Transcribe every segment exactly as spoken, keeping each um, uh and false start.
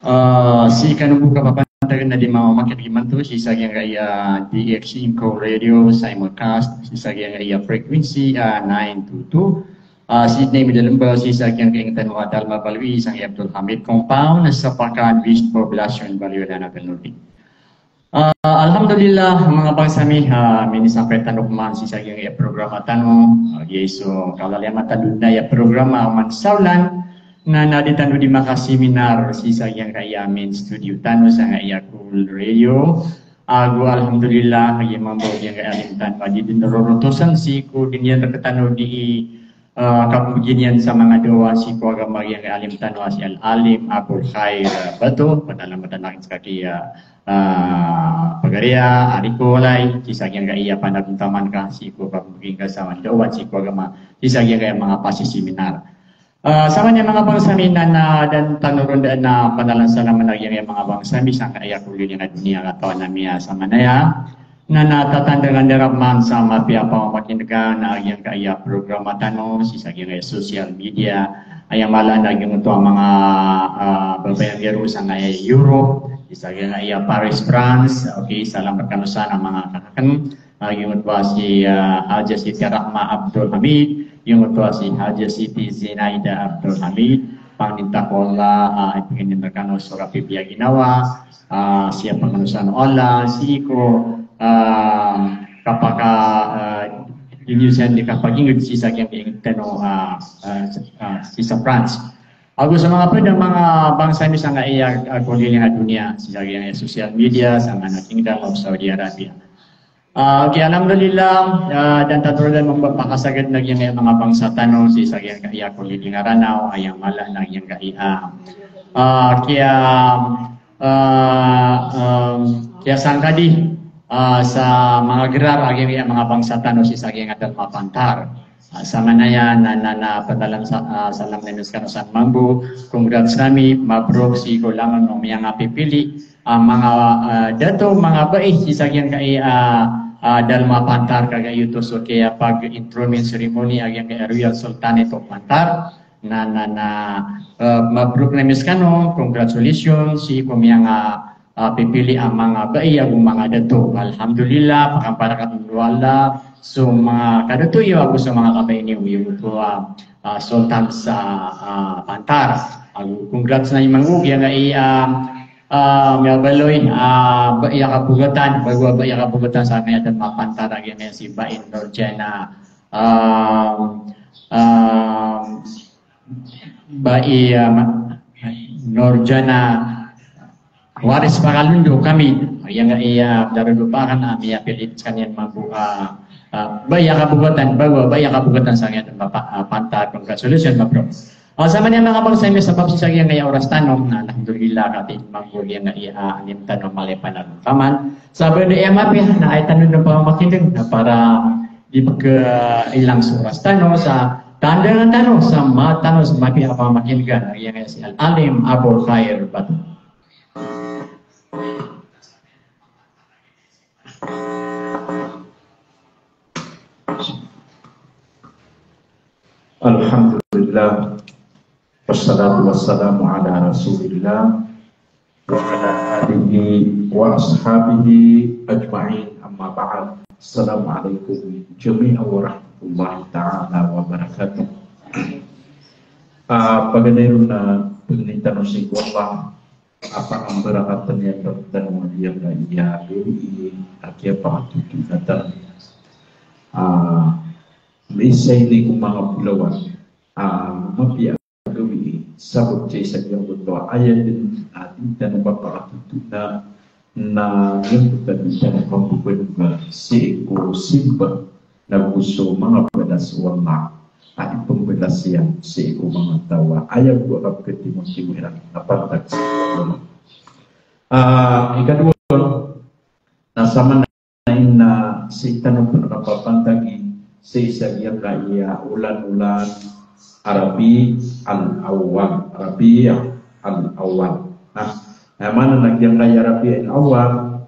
Ah, sii kano bo kapapantagan a di mamakineg imanto sii sa giyangkaya D X Inco Radio simulcast sii sa giyangkaya frequency a nine two two. Ah, sii dn i Midalembaw sii sa giyangkaya ingd tano a Dalma Baloy, sangkaya Abdul Hamid Compound, sa Pakan West Poblacion, Baloy Alanabal Norte. Ah, alhamdulillah, manga bangsa mi, ah, minisampay tano pman sii sa giyangkaya programa tano, ah, giya so kalalayaman tano dn aya programa oman sa olan, na, na di tano di makaseminar sii sa giyangkaya main studio tano sangkaya Cool Radio. Ago alhamdulillah, giya mambo giyangkaya alim tano a di dn rorotosan sii ko di niyan rktano di ah, kapmbgay niyan sa manga dawah sii ko agama giyangkaya alim tano a si Al-Alim Abul Khair Bato, panalamatan akn ska ki, ah, ah, pagariya, ari ko walay, sii sa giyangkaya panagontaman ka sii ko kapmbgay ngka sa manga dawah sii ko agama, sii sa giyangkaya manga pasiseminar. Ah, sa manga manga bangsa mi na, na da tano ron da na panalansalam a giyangkaya manga bangsa mi sangkaya koliling a doniya, katawan ami a sa manaya na, na tatandangan dn rkano man sa mapiya a pamamakinega a giyangkaya programa tano sii sa giyangkaya social media. Aya mala na giyoto a manga, ah, babayang garo sangkaya Europe, sii sa giyangkaya Paris, France. Okay, salam rkano san a manga kaka akn. Ah, giyoto a si, ah, Haja Siti Rahma Abdul Hamid, giyoto a si Haja Siti Zinaida Abdul Hamid. Pangnin ta ko Allah, ah, ipagn iyan rkano so kapipiya a ginawa, ah, sii sa pangnin o Allah sii ko, ah, kapaka, ah, di niyo san di kapagingd sii sa giyangkaya ingd tano, ah, ah, ah, sii sa France. Ago sa manga pd a manga bangsa mi sangkaya, ah, koliling a doniya, sii sa giyangkaya social media, sa manga Kingdom of Saudi Arabia. Ah, okay, alhamdulillah, ah, da tano ron da mambo pakasagad a giyangkaya manga bangsa tano sii sa giyangkaya koliling a Ranaw, aya mala a giyangkaya, ah, kiya, ah, um, kiyasangkadi, ah, sa manga grar a giyangkaya manga bangsa tano sii sa giyangkaya Dalma Pantar. Ah, sa manaya na, na, na panalam sa, ah, salam ami skano san mambo, congrats ami, mabruk sii ko langon o miyangapipili a manga, ah, dato, manga bai sii sa giyangkaya, ah, ah, Dalma Pantar, kagiya oto so kiyapag-enthronement ceremony a giyangkaya Royal Sultanate of Pantar. Na, na, na, ah, mabruk ami skano, congratulations sii ko miyanga, ah, pipili a manga bai ago manga dato. Alhamdulillah, pakamparakat o Allah so manga kadato iyo ago so manga kabai niyo, giyoto a, ah, Sultan sa, ah, Pantar. Ago congrats na imango giyangkaya, ah, ah, miyabaloy, ah, bai a kabogatan, bago a bai a kabogatan sangkaya Dalma Pantar a giyangkaya si Bai Norjana, ah, ah, bai, ah, ma-, Norjana Waris Pakalondo kami. Giyangkaya, ah, darodopa akn a miyapili skaniyan mambo, ah, ah, bai a kabogatan, bago a bai a kabogatan sangkaya Dalma Pa-, ah, Pantar. Congratulations, mabruk. Ah, sa manaya manga bangsa mi, sabap sii sa giyangkaya oras tano, na alhamdulillah, katii mambo giyangkaya, ah, alim tano a mala i panagontaman. Sa banda aya mapiya na aya tano dn pamamakinega na para di pkailang so oras tano, sa tandangan tano sa mata tano sa mapiya a pamamakinega a giyangkaya si Al-Alim Abul Khair Bato. Alhamdulillah. Wassalatu wassalamu ala Rasulillah wa ala alihi wa ashabihi ajma'in, amma ba'd. Assalamu alaikum jami'an wa rahmatullahi ta'ala wa barakatuh. Ah, paganay ron na pagninta tano sii ko Allah a pakambarakatan iyan rktano a giyangkaya gawii a kiyapakatotona tano. Ah, isa ini ko manga bolawan a mapiya a gawii, sabap sii sa giyangkoto a aya dn a di tano kapakatotona na giyangkoto a di tano kapmbaloy sii ko simba na go so manga balas o Allah a ipmbalas iyan sii ko manga taw a aya bo a kapkatimotimoi iran na pantag sii ko Allah. Ah, ikadowa, na samanaya na sii tano pn kapapantagi sii sa giyangkaya olan-olan a Rabi al-Awwal, Rabi al-Awwal. Na, na aya maana na giyangkaya Rabi al-Awwal,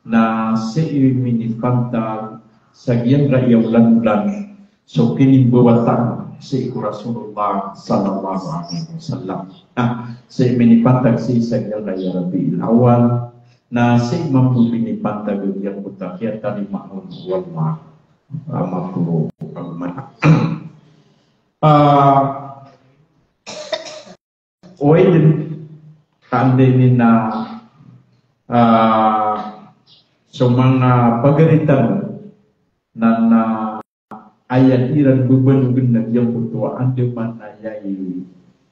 na sii minipantag sa giyangkaya olan-olan so kinimbawataan sii ko Rasulullah sallallahu alaihi wasallam. Na sii minipantag sii sa giyangkaya Rabiul Awwal, na sii mambo minipantag a giyangkoto a kiyatarima o Allah a maporo a gomana. Ah, Oway dn, ka anda ini na, ah, so manga pagari tano na, na aya iran bebanogen a giyangkoto a andamanaya i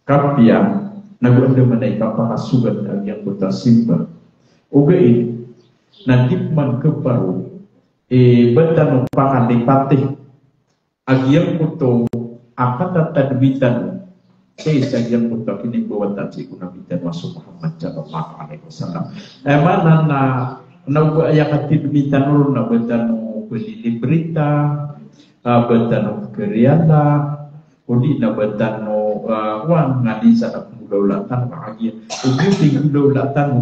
kapiya, nago andamanaya i kapakasogat a giyangkoto a simba. Ogaid na di pman keparo i ba tano pakalipati a giyangkoto a katatadmi tano sii sa giyangkoto a kinimbawata sii ko Nabi tano a so Muhammad sallallahu alaihi wasallam. Aya maana na, na oba aya katidmi tano ron na ba tano pelilibrita, ah, ba tano pekeriyala, odi na ba tano, ah, wan ngani sa na penggolawla tano, kagiya oba di golaola tano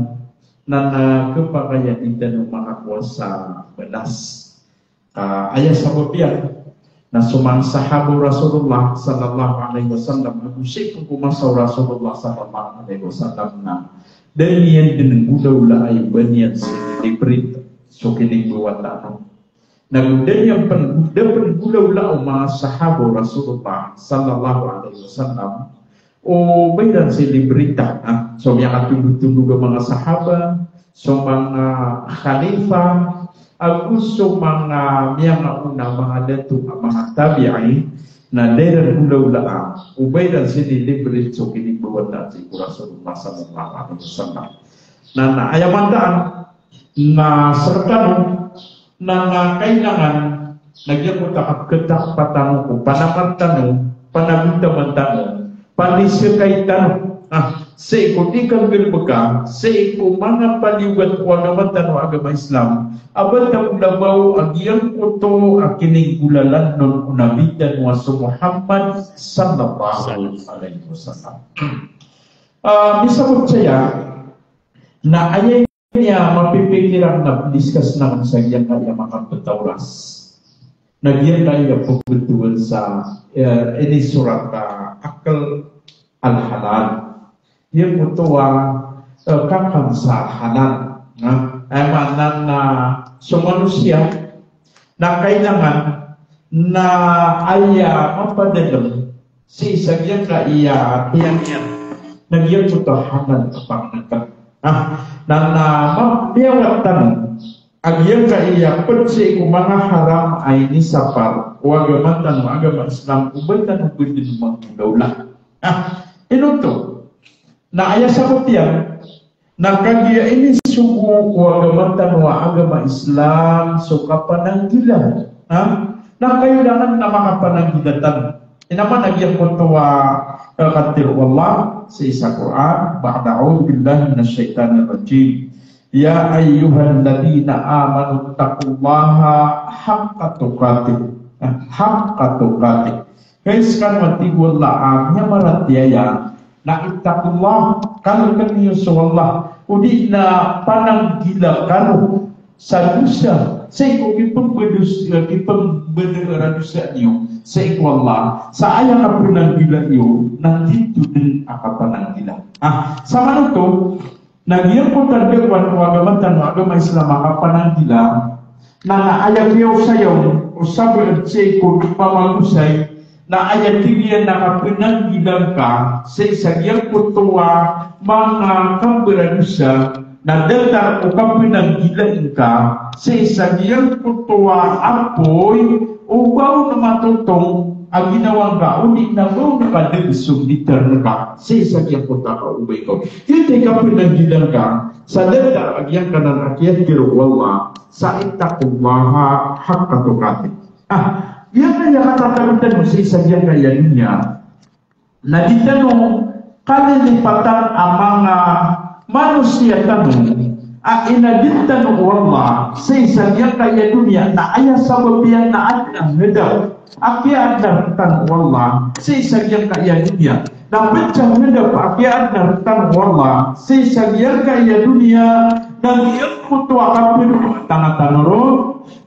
na, na kepakay a di tano makakowa sa balas. Ah, aya sabap iyan na so manga sahaba o Rasulullah sallallahu alaihi wasallam, ago sii pn ko masa o Rasulullah sallallahu alaihi wasallam na da niyan dn nggolawlaa i ba niyan selebrate so kinimbawata on. Na da niyan pn, da pn nggolawlaa o manga sahaba o Rasulullah sallallahu alaihi wasallam o ba iran selebrita, ah, so miyakatondotondog a manga sahaba, so manga khalifa, ago so manga miyangaona a manga dato a manga tabi'in, na da iran nggolawlaa o ba iran selebrita so kinimbawata sii ko Rasulullah sallallahu alaihi wasallam. Na, na aya mataan na sktano na, na kailangan na giyangkoto a kapkhatakpa tano ko panamar tano, panagontaman tano, paniskay tano, ah, sii ko di kanggalbka sii ko manga paliyogat o agama tano a agama Islam a ba tano labaw a giyangkoto a kininggolalan on o Nabi tano a so Muhammad sallallahu alaihi wasallam. Ah, misabot saya na aya ini a mapipikir akn na pndiscuss akn sa giyangkaya makaptaoras na giyangkaya pmbtowan sa, eh, inisorat a akl al-halal. Giyangkoto a, eh, kakan sa halal. Na, aya maana na so manosiya na kailangan na aya mapadalm sii sa giyangkaya tiyan iyan na giyangkoto a halal a pangnngkn. Ah, na, na ma-, miyawat tano a giyangkaya pd sii ko manga haram a inisapar o agama tano a agama Islam o ba tano pwede dn manggolawla. Ah, ino oto? Na aya sabap iyan na kagiya inisogo o agama tano a agama Islam so kapananggila, ha? Na kailangan na makapananggila tano. Ino man a giyangkoto a, eh, katharo o Allah sii sa Qur'an, ba'da a'udhu billahi minash shaitanir rajim. Ya ayyuhalladhina amanu ittaqullaha haqqa tuqatih. Eh, haqqa tuqatih. Hay skano a tig o Allah a miyamaratiyaya, na ittaqullah, kalkn iyo so Allah, odi na pananggila kano sa dosa, sii ko kipmbados-, kipmbadaradosa niyo sii ko Allah, sa aya kapananggila iyo na tito dn a kapananggila. Ah, sa manoto, na giyangkoto a daawa o agama tano a agama Islam a kapananggila, na, na aya kiyaosaya on o sabaad sii ko pamagosay, na aya tig iyan na kapananggila ngka sii sa giyangkoto a manga kambaradosa, na datar o kapananggila ngka sii sa giyangkoto a apoy o ba on matotong a ginawa ngka, odi na ba on kadg so litar ngka sii sa giyangkoto a kaobay ka on. Giyoto i kapananggila ngka sa datar a giyangkanan a kiyatharo o Allah sa ittaqullaha haqqa tuqatih. Ah, giyangkaya katatago tano sii sa giyangkaya doniya na di tano kalilipatan a manga manosiya tano a inadn tano o Allah sii sa giyangkaya doniya, na aya sabap iyan na adn a hadap a kiyaadna rktano o Allah sii sa giyangkaya doniya. Na pd sa hadap a kiyaadna rktano o Allah sii sa giyangkaya doniya na giyangkoto a kapd tano ron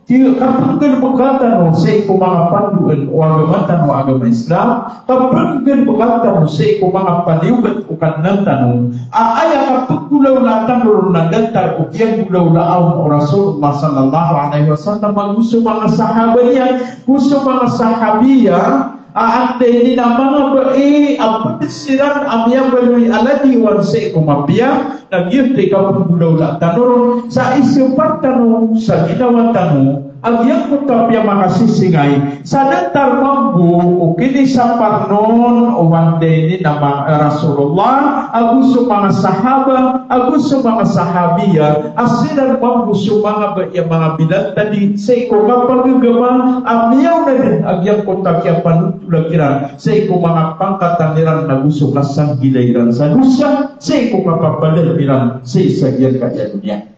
Ki-, kapnggalbka tano sii ko manga pandoan o agama tano a agama Islam, kapnggalbka tano sii ko manga paliyogat o Kadnan tano, a aya kapnggolawlaa tano ron na datar o kiyanggolawlaa on o Rasulullah sallallahu alaihi wasallam ago so manga sahaba niyan, go so manga sahabiya, a anday ini na manga bai a pd siran a miyabaloy a ladiyawan sii ko mapiya, na giyoto i kapnggolawlaa tano ron sa isapar tano, sa ginawa tano, a giyangkoto a piyamakasisingay, sa datar mambo o kinisapar on o anday ini na ma-, Rasulullah, ago so manga sahaba, ago so manga sahabiya, a siran mambo so manga bai a manga bilantadi sii ko kapagagama a miyaona dn a giyangkoto a kiyapanothola kiran sii ko manga pangkatan iran ago so kasanggilai iran sa dosa, sii ko kapapadalm iran sii sa giyangkaya doniya.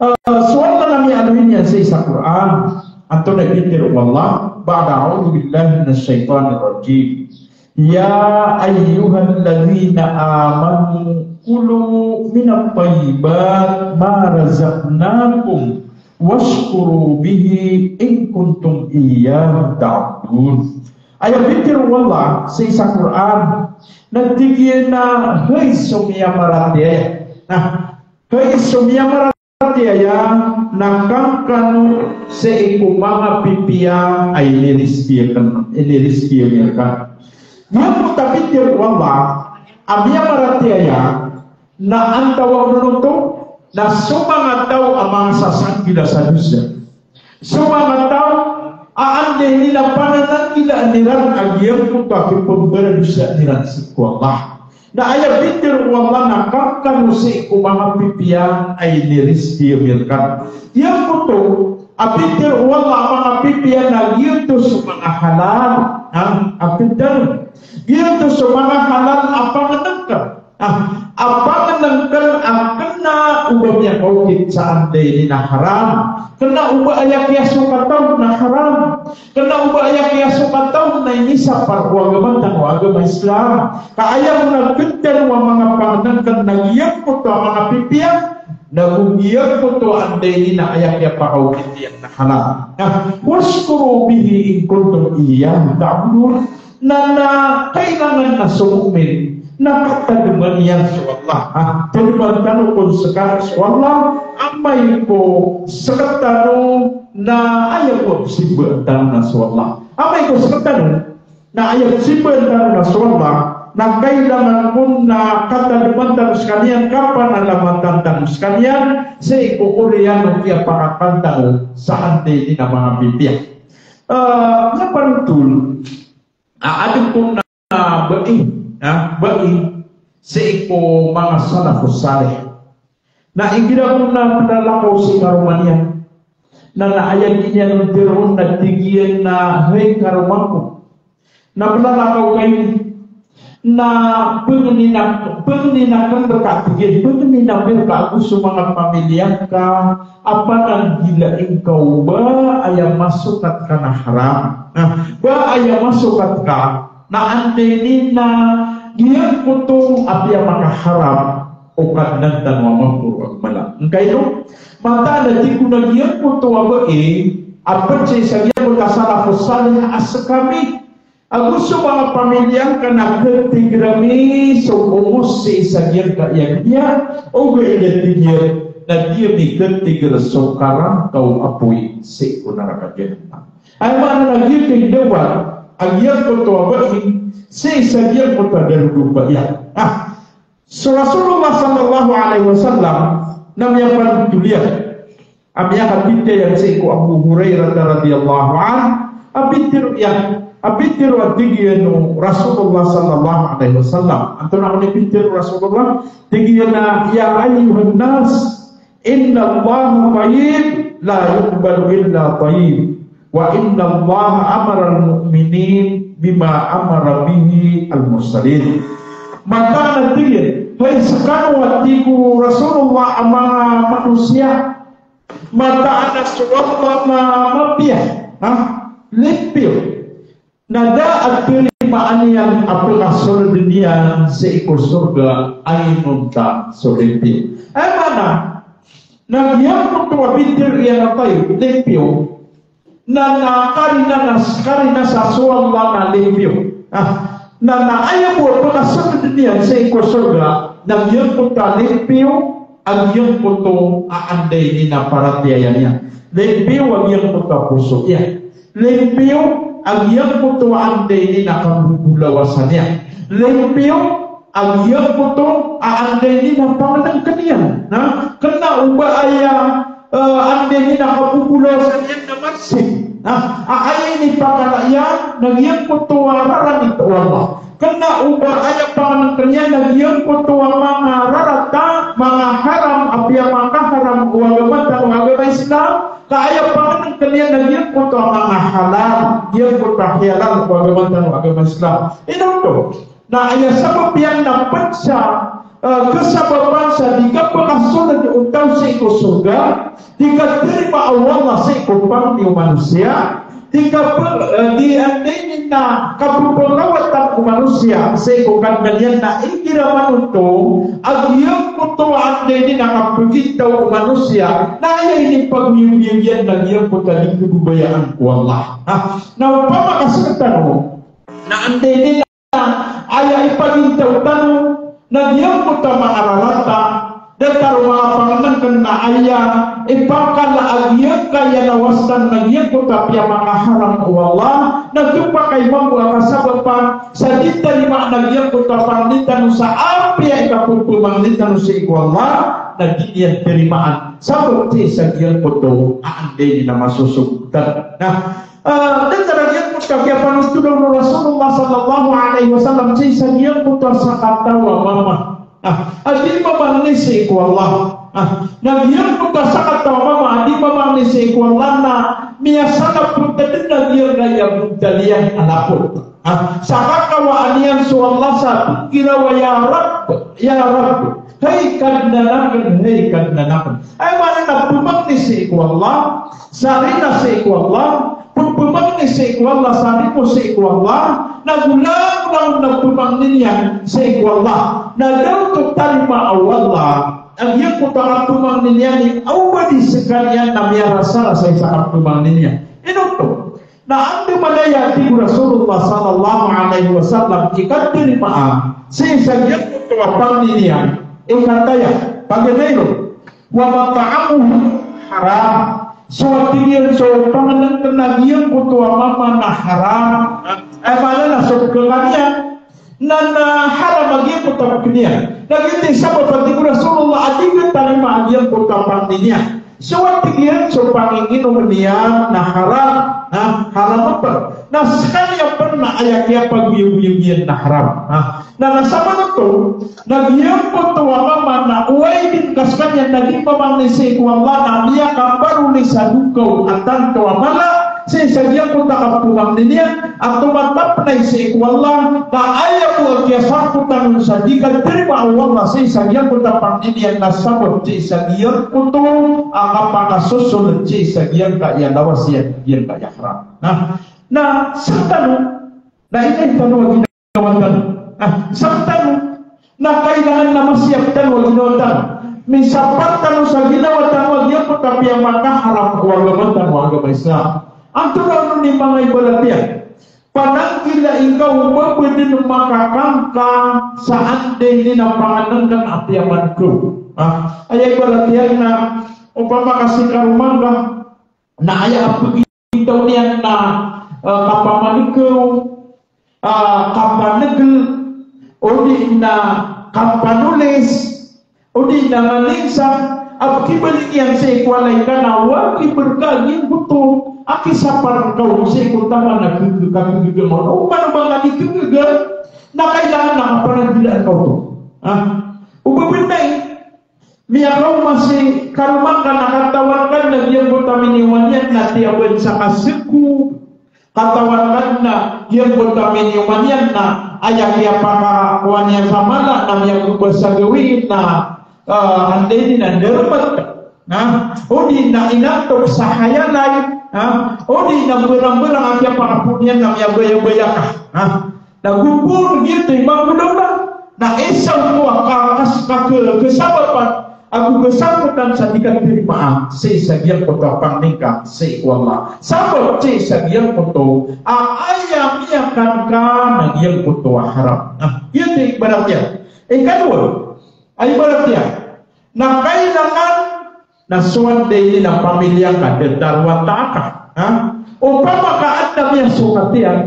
Ah, so Allah na miyaaloy niyan sii sa Qur'an, antonaa i pitharo o Allah, ba'da a'udhu billahi minash shaitanir rajim. Ya ayyuhallazina amanu kulu minat tayyibat ma razaqnakum washkuru bihi in kuntum iyyahu ta'budun. Aya pitharo o Allah sii sa Qur'an, na tig iyan a hay so miyamaratiyaya. Na hay so miyamaratiyaya, na kangkano sii ko manga pipiya a inirizki akn, inirizki ami rka. Giyangkoto a pitharo o Allah a miyamaratiyaya, na antaa on oto, na so manga taw a manga sasanggila sa dosa. So manga taw a anday ini na panananggilaan iran a giyangkoto a kipmbaradosaan iran sii ko Allah. Na aya pitharo o Allah na kangkano sii ko manga pipiya a inirizki ami rka. Giyangkoto a pitharo o Allah a manga pipiya na giyoto so manga halal, ha, a pitharo. Giyoto so manga halal a pangnngkn. Ah, a pangnngkn a kna o ba miyakaokit sa anday ini na haram. Kna o ba aya kiyasokata on na haram. Kna o ba aya kiyasokata on na inisapar o agama tano a agama Islam. Ka aya bo na pitharo a manga pangnngkn na giyangkoto a manga pipiya, na go giyangkoto a anday ini na aya kiyapakaokit iyan na haram. Na, washkuru bihi in kuntum iyyahu ta'budun. Na, na kailangan na so mu'min na katadman iyan so Allah. Ah, tadman tano kon skano so Allah, amay ko sktano na aya ko simbaan tano na so Allah. Amay ko sktano na aya simbaan tano na so Allah, na kailangan kon na katadman tano skaniyan, kapanalamatan tano skaniyan sii ko oriyan o kiyapakakan tano sa anday ini na manga pipiya. Ah, na panotol, a, adn kon na bai, a, bai sii ko manga salafus salih. Na igira kon na plalakaw si karoma niyan, na, na aya dii niyan on tharoon na tig iyan a hay karoma ko, na plalakaw ka ini, na pangnin ak-, pangnin akn rka, tig iyan, pangnin ami rka ago so manga pamilya ngka a pananggilain ka o ba aya masokat ka na haram. Na ba aya masokat ka na anday ini na giyangkoto a piyamakaharam o Kadnan tano a mangkoro a gmala. Ngkaino? Mataan a tig kon a giyangkoto a bai a pd sii sa giyangkoto a salafus salih a skami ago so manga pamilya ngka na khatig rami so omos sii sa giyangkaya doniya, ogaid a tig iyan na di ami khatig so karangkaw a apoy sii ko naraka Jahannam. Aya maana na giyoto i dawat a giyangkoto a bai sii sa giyangkoto a darodopa iyan. Ah, so Rasulullah sallallahu alaihi wasallam na miyapanotol iyan a miyakapita iyan sii ko Abu Hurairah radhiyallahu anhu, a pitharo iyan, a pitharo a tig iyan o Rasulullah sallallahu alaihi wasallam. Antonaa kon i pitharo o Rasulullah? Tig iyan a, "Ya ayyuhan nas, innallaha tayyib, la yuqbalu illa tayyib. Wa innallaha amaral mu'minin bima amara bihil mursalin." Mataan a tig iyan, hay skano, a tig o Rasulullah, a manga manosiya, mataan a so Allah na mapiya, ha? Limpio. Na da a tarimaan iyan a pkasold iyan sii ko sorga a inonta so limpio. Aya maana, Na giyangkoto a bithir iyan a tayo, limpiyo. Na, na karina na, karina sa so Allah na limpiyo. Ah, na, na aya bo a pakasold iyan sii ko sorga, na giyangkoto a limpiyo a giyangkoto a anday niyan a paratiyaya niyan. Limpiyo a giyangkoto a poso iyan. Limpiyo a giyangkoto a anday niyan a kabobolawasan iyan. Limpiyo a giyangkoto a anday niyan a pangnngkn iyan. Na, kna o ba aya, eh, anday niyan a kabobolawasan iyan na marsik. Na, a aya inipakala iyan na giyangkoto a rarangit o Allah. Kna o ba aya pangnngkn iyan na giyangkoto a manga rarata, manga haram, a piyamakaharam o agama tano a agama Islam, ka aya pangnngkn iyan na giyangkoto a manga halal, giyangkoto a halal o agama tano a agama Islam. Ino oto? Na aya sabap iyan na pd sa, eh, kasabapan sa di kapakasold o taw sii ko sorga, di katarima o Allah sii ko pangni o manosiya, di kap-, eh, di anday niyan a kapphangawatan o manosiya sii ko Kadnan iyan na igira man oto a giyangkoto a anday niyan a kapgintaw o manosiya, na aya inipagoyagoyag iyan na giyangkoto a di kababayaan o Allah. Ha? Na opama ka sktano na anday niyan aya ipagintaw tano na giyangkoto a manga rarata, datar o manga pangnngkn na aya ipakala a giyangkaya lawasan na giyangkoto a piyamakaharam o Allah, na giyangkaya mambo a kasabapan sa di tarimaan a giyangkoto a pangni tano sa apiya i kapphangni tano sii ko Allah, na di niyan tarimaan sabap sii sa giyangkoto a anday niyan a masosogotan. Na, ah, datar a giyangkoto a kiyapanotholan o Rasulullah sallallahu alaihi wasallam sii sa giyangkoto a sakataw a mama. Ah, a di mamangni sii ko Allah. Ah, na giyangkoto a sakataw a mama a di mamangni sii ko Allah na miyasalapot dn a giyangkaya bontal iyan a lapot. Ah, sa kakawaan iyan so Allah sa pgiraw a ya Rabb, ya Rabb. Hay Kadnan akn, hay Kadnan akn. Aya maana na pmangni sii ko Allah, sarina sii ko Allah, pmangni sii ko Allah, sarina sii ko Allah, na golagola na pmangni niyan sii ko Allah. Na da oto tarimaa o Allah a giyangkoto a kapmangni niyan i, a o ba di skaniyan na miyarasarasay sa kapmangni niyan. Ino oto? Na andamanaya, tig o Rasulullah sallallahu alaihi wasallam, i katarimaa sii sa giyangkoto a pangni niyan, i kataya, paganay ron, wa mat'amuhu haram. So, a tig iyan, so pangnngkn a giyangkoto a mama na haram. Aya maana na so pkhakan iyan na, na haram a giyangkoto a pangni niyan. Na giyoto i sabap a tig o Rasulullah a di katarima a giyangkoto a pangni niyan. So, a tig iyan, so panginginom iyan na haram. Ha? Haram a pd. Na skaniyan pn na aya kiyapagoyagoyag iyan na haram. Ha? Na, na saman oto, na giyangkoto a mama na oway dn ka skaniyan na di mamangni sii ko Allah na miyakambaloy sa dokaw a tanto a mala, sii sa giyangkoto a kapmangni niyan, a tomatapnay sii ko Allah, ka aya bo a kiyasangkotan on sa di katarima o Allah sii sa giyangkoto a pangni niyan na sabap sii sa giyangkoto a kapakasosold sii sa giyangkaya lawas iyan, giyangkaya haram. Na, na sktano, na inay tano a ginawa tano. Ah, sktano, na kailangan na masiyap tano a ginawa tano. Misapar tano sa ginawa tano a giyangkoto a piyamakaharam o agama tano a agama Islam. Antonaa onon i manga ibarat iyan? Pananggila ikaw o ba pwede makakangka sa anday niyan a pangnngkn a piyamankaw. Ah, aya ibarat iyan na opama ka si karoma ngka, na aya a pgintaw niyan na, eh, kapamankaw, ah, kapanegel, odi na kapanolis, odi na maninsa, a pkibalik iyan sii ko walay ka na wa kiberka giyangkoto a kisapar ngka on sii ko taman a kg-, kakgagaman. O ba ngka di kgaga, na kailangan na kapananggila ngka oto. Ah, o ba pwede na i Miyakaoma si karoma ngka na katawan ka dn a giyangkoto a miniyoman iyan na tiyaban sa kaseko. Katawan ka dn a giyangkoto a miniyoman iyan na aya kiyapakakowa niyan sa mala na miyagoba sa gawii na, ah, anday niyan na darmat. Na, odi na inantok sa hayalay. Na, odi na mbarangbarang a kiyapakapoon iyan na miyabayabaya ka. Na, Na gogoon giyoto i manggolawla. Na isa oto a ka-, kas-, ka-, ke-, kesabapan ago kasangkotan sa di katarimaa sii sa giyangkoto a pangningka sii ko Allah. Sabap sii sa giyangkoto a aya miyakan ka na giyangkoto a haram. Na giyoto i ibarat iyan. Ikadowa a ibarat iyan na kailangan na so anday ini na pamilya ngka datar o wata ka. Ha? Opama ka adn a miyasokat iyan,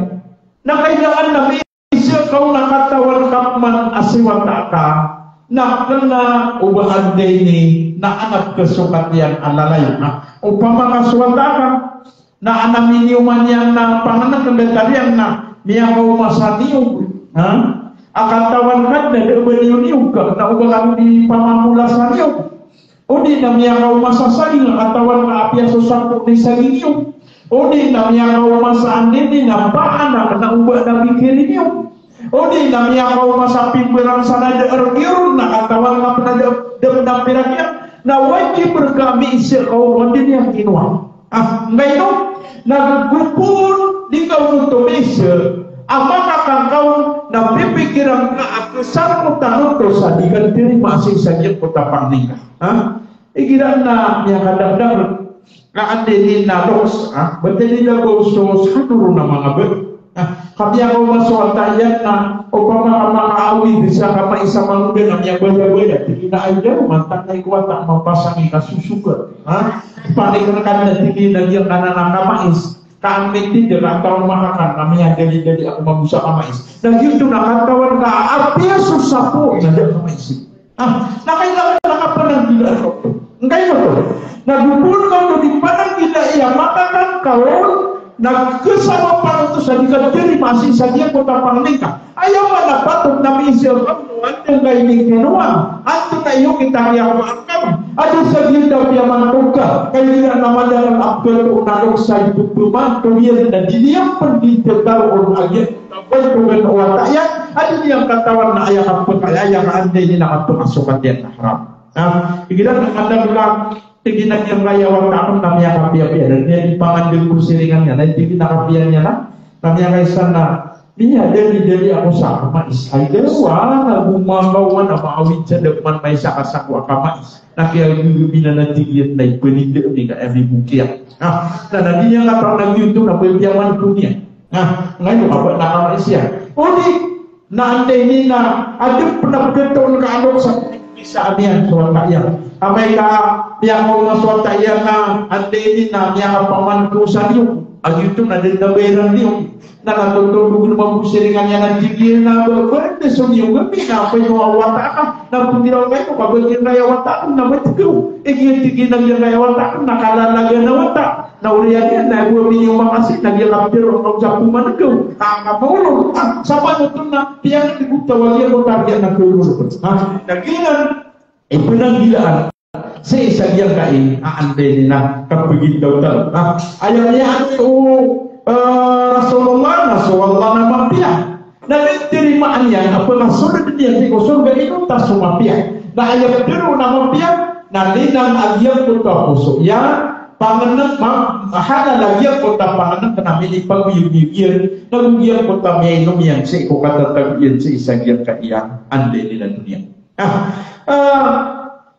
na kailangan na miizaan ka on a katawan ka pman a si wata ka na kna o ba anday ini na anak kasokat iyan a lalay. Ha? Opama ka so wata ka na adn a miniyoman iyan na pangnngkn datar iyan na miyakaoma sa niyog. Ha? A katawan ka na da a ba niyoniyog ka na o ba ka di pamamola sa niyog. O di na miyakaoma sa saging a katawan ka a apiya so sapo di saging iyo. O di na miyakaoma sa andini na paanak na o ba na bikiri niyo. O di na miyakaoma sa pimbarang sa na da a rgiyon na katawan ka pn a da, da pn a pirak iyan. Na wajib rka a miizaan ka on o andini a kinowa. Ah, nggaino, na go poon di ka on oto miizaan a makakan ka on na pipikiran ka a kasangkotan oto sa di katarimaa sii sa giyangkoto a pangningka. Ha? Igira na miyakadakdakl ka anday ini na loks, ha? Btad i labaw so sano ron a manga ba. Ha? Ka miyakaoma so wata iyan na opama ka makaawid sa kamais a mangoda na miyabayabaya, tig iyan a ay da, mantag na iko wata mapasang i kasosokat. Ha? Panik rka na tig iyan a giyangkanan a kamais. Ka an mitinda ka antaa on makakan, ka miyadalidali ako mago sa kamais. Na giyoto na katawan ka a apiya so sapo na da a kamais. Ah, na kailangan na kapananggila oto. Nggaino oto. Na go poon ka oto di pananggila iyan a makakan ka on, na kasabapan oto sa di katarimaa sii sa giyangkoto a pangningka. Aya maana a patot na miizaan ka on o antonaa i kinowa, antonaa i okit a kiyakowaan ka. Ado sa giyoto a piyamanto ka, ka igira na madakl a pkhato na loks sa ipphmanto iyan na di niyan pn di tataroon a giya na pantogn o wata iyan, a di niyan katawan na aya kapkha, aya ka anday ini na kapkhasokat iyan na haram. Na igira na madakl a tig iyan a giyangkaya wata akn na miyakapiyapiya, na di niyan di pangandal ko siringan iyan, na tig iyan a kapiya niyan na, na miyakaisa na miyadalidali ako sa kamais. Ay da, wa, na gomagawa na maawid sa da pman maisa ka sako a kamais. Na kiyagagabi na, na tig iyan na ipaninda ami ka ami bokiya. Ah, na, na di niyan katawan a giyoto na piyamanto niyan. Ah, nggaino ka ba na kamais iyan. O di na anday ini na adn pn a pkhato on ka alok sa pisa a miyan so wata iyan. Amay ka miyakaoma so wata iyan na anday ini na miyakapamanto sa niyog. A giyoto na da dn a ba iran niyog. Na, na totondog on mambo siringan iyan a tig iyan a ba, ba da so niyog ami na pn o wata ka. Na pnggiraw ka ino ka ba giyangkaya wata akn na ba tgaw. Ig iyan tig iyan a giyangkaya wata akn na kalalagan a wata. Na oriyan iyan na bo a miniyoman ka sii na giyangkaya piro na sa pmangaw. Ka, ka maolog. Ah, sa panoton na, piyangnggota a giyangkoto a target na kaolog. Ah, na giyanan i pnanggilaan sii sa giyangkai a anday ini na kapagintaw tano. Ah, aya niyan o, eh, Rasulullah na so Allah na mapiya. Na di tarimaan iyan a pkasold iyan sii ko sorga inonta so mapiya. Na aya ptharoon a mapiya na linang a giyangkoto a poso iyan, pangnngkn, ma-, halal a giyangkoto a pangnngkn a minipagoyagoyag iyan, na go giyangkoto a miyainom iyan sii ko katatago iyan sii sa giyangkaya anday ini na doniya. Ah, ah,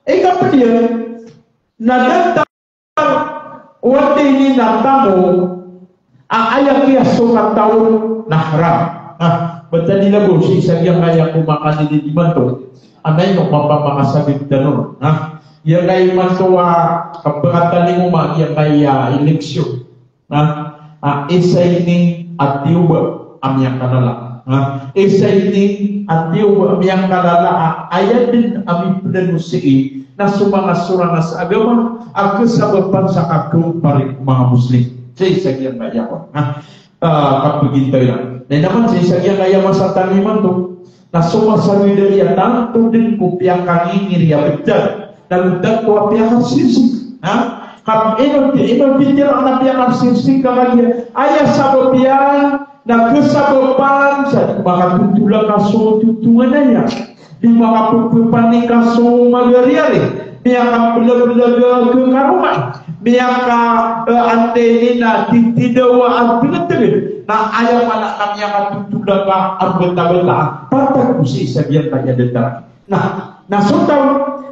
ikapd iyan na datar o anday ini na tamo a aya kiyasokat on na haram. Ah, btad i labaw sii sa giyangkaya ko makanini imanto. Anday ino mapamakasabi tano. Ah, giyangkaya imanto a kapakatalingoma giyangkaya eleksyon. Na, ah, isa ini a tiyoba a miyakalala. Na, isa ini a tiyoba a miyakalala a aya dn a miplano sii na so manga sorang a sa agama a kasabapan sa kakaompari ko manga Muslim. Sii sa giyangkaya kon. Na, ah, kapagintaw iyan. Na ino man sii sa giyangkaya masa tano imanto. Na so masa a wida iyan tanto dn ko piyakangingiri a btad. Na go tanto a piyakasirsik. Ha? Ka ino, ino pitharo a piyakasirsik ka kagiya aya sabap iyan na kasabapan sa di makatotolak a so totonganay a, di makapphapani ka so magariyari, miyakablablag a kakaroma, miyaka, eh, anday ini na titidawa a tngtngd, na aya pala na miyakatotolak a btabta, patag ko sii sa giyangkaya datar. Na, Na so taw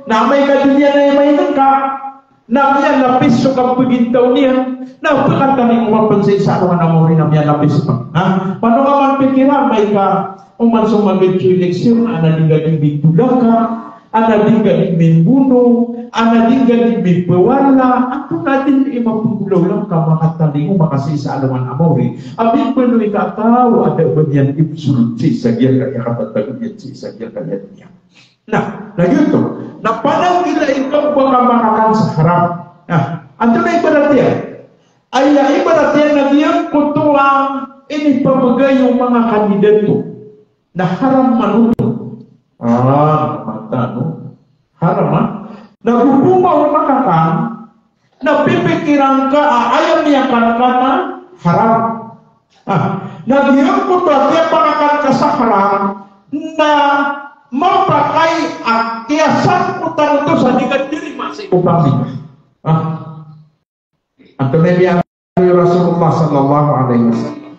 na amay ka di niyan aya mainengka, na miyalapis so kapagintaw niyan, na pekatani ko mapensi sa alongan a mawri na miyalapis pn. Ha? Pano ka man pikira, amay ka oman so maged so eleksyon, a na di ngka di mitolaka, a na di ngka di mimbono, a na di ngka di mipawala, antonaa dn i mapnggolawla ngka makatalingoma ka sii sa alongan a mawri a mimbaloy ka a taw a da a ba niyan ibsolod sii sa giyangkaya katatag iyan, sii sa giyangkaya doniya. Na, na giyoto, na pananggilai ka o ba ka makakan sa haram. Na, antonaa i ibarat iyan? Aya ibarat iyan na giyangkoto a inipamagay o manga kandidato na haram man oto. Ah, matano. Haram, ah. Na go pman o makakan, na pipikiran ka a aya miyakan ka na haram. Ah, na giyangkoto a kiyapakakan ka sa haram na mapakay a kiyasangkotan oto sa di katarima sii ko pamilya. Ah. Antonaa i miyaaloy o Rasulullah sallallahu alaihi wasallam?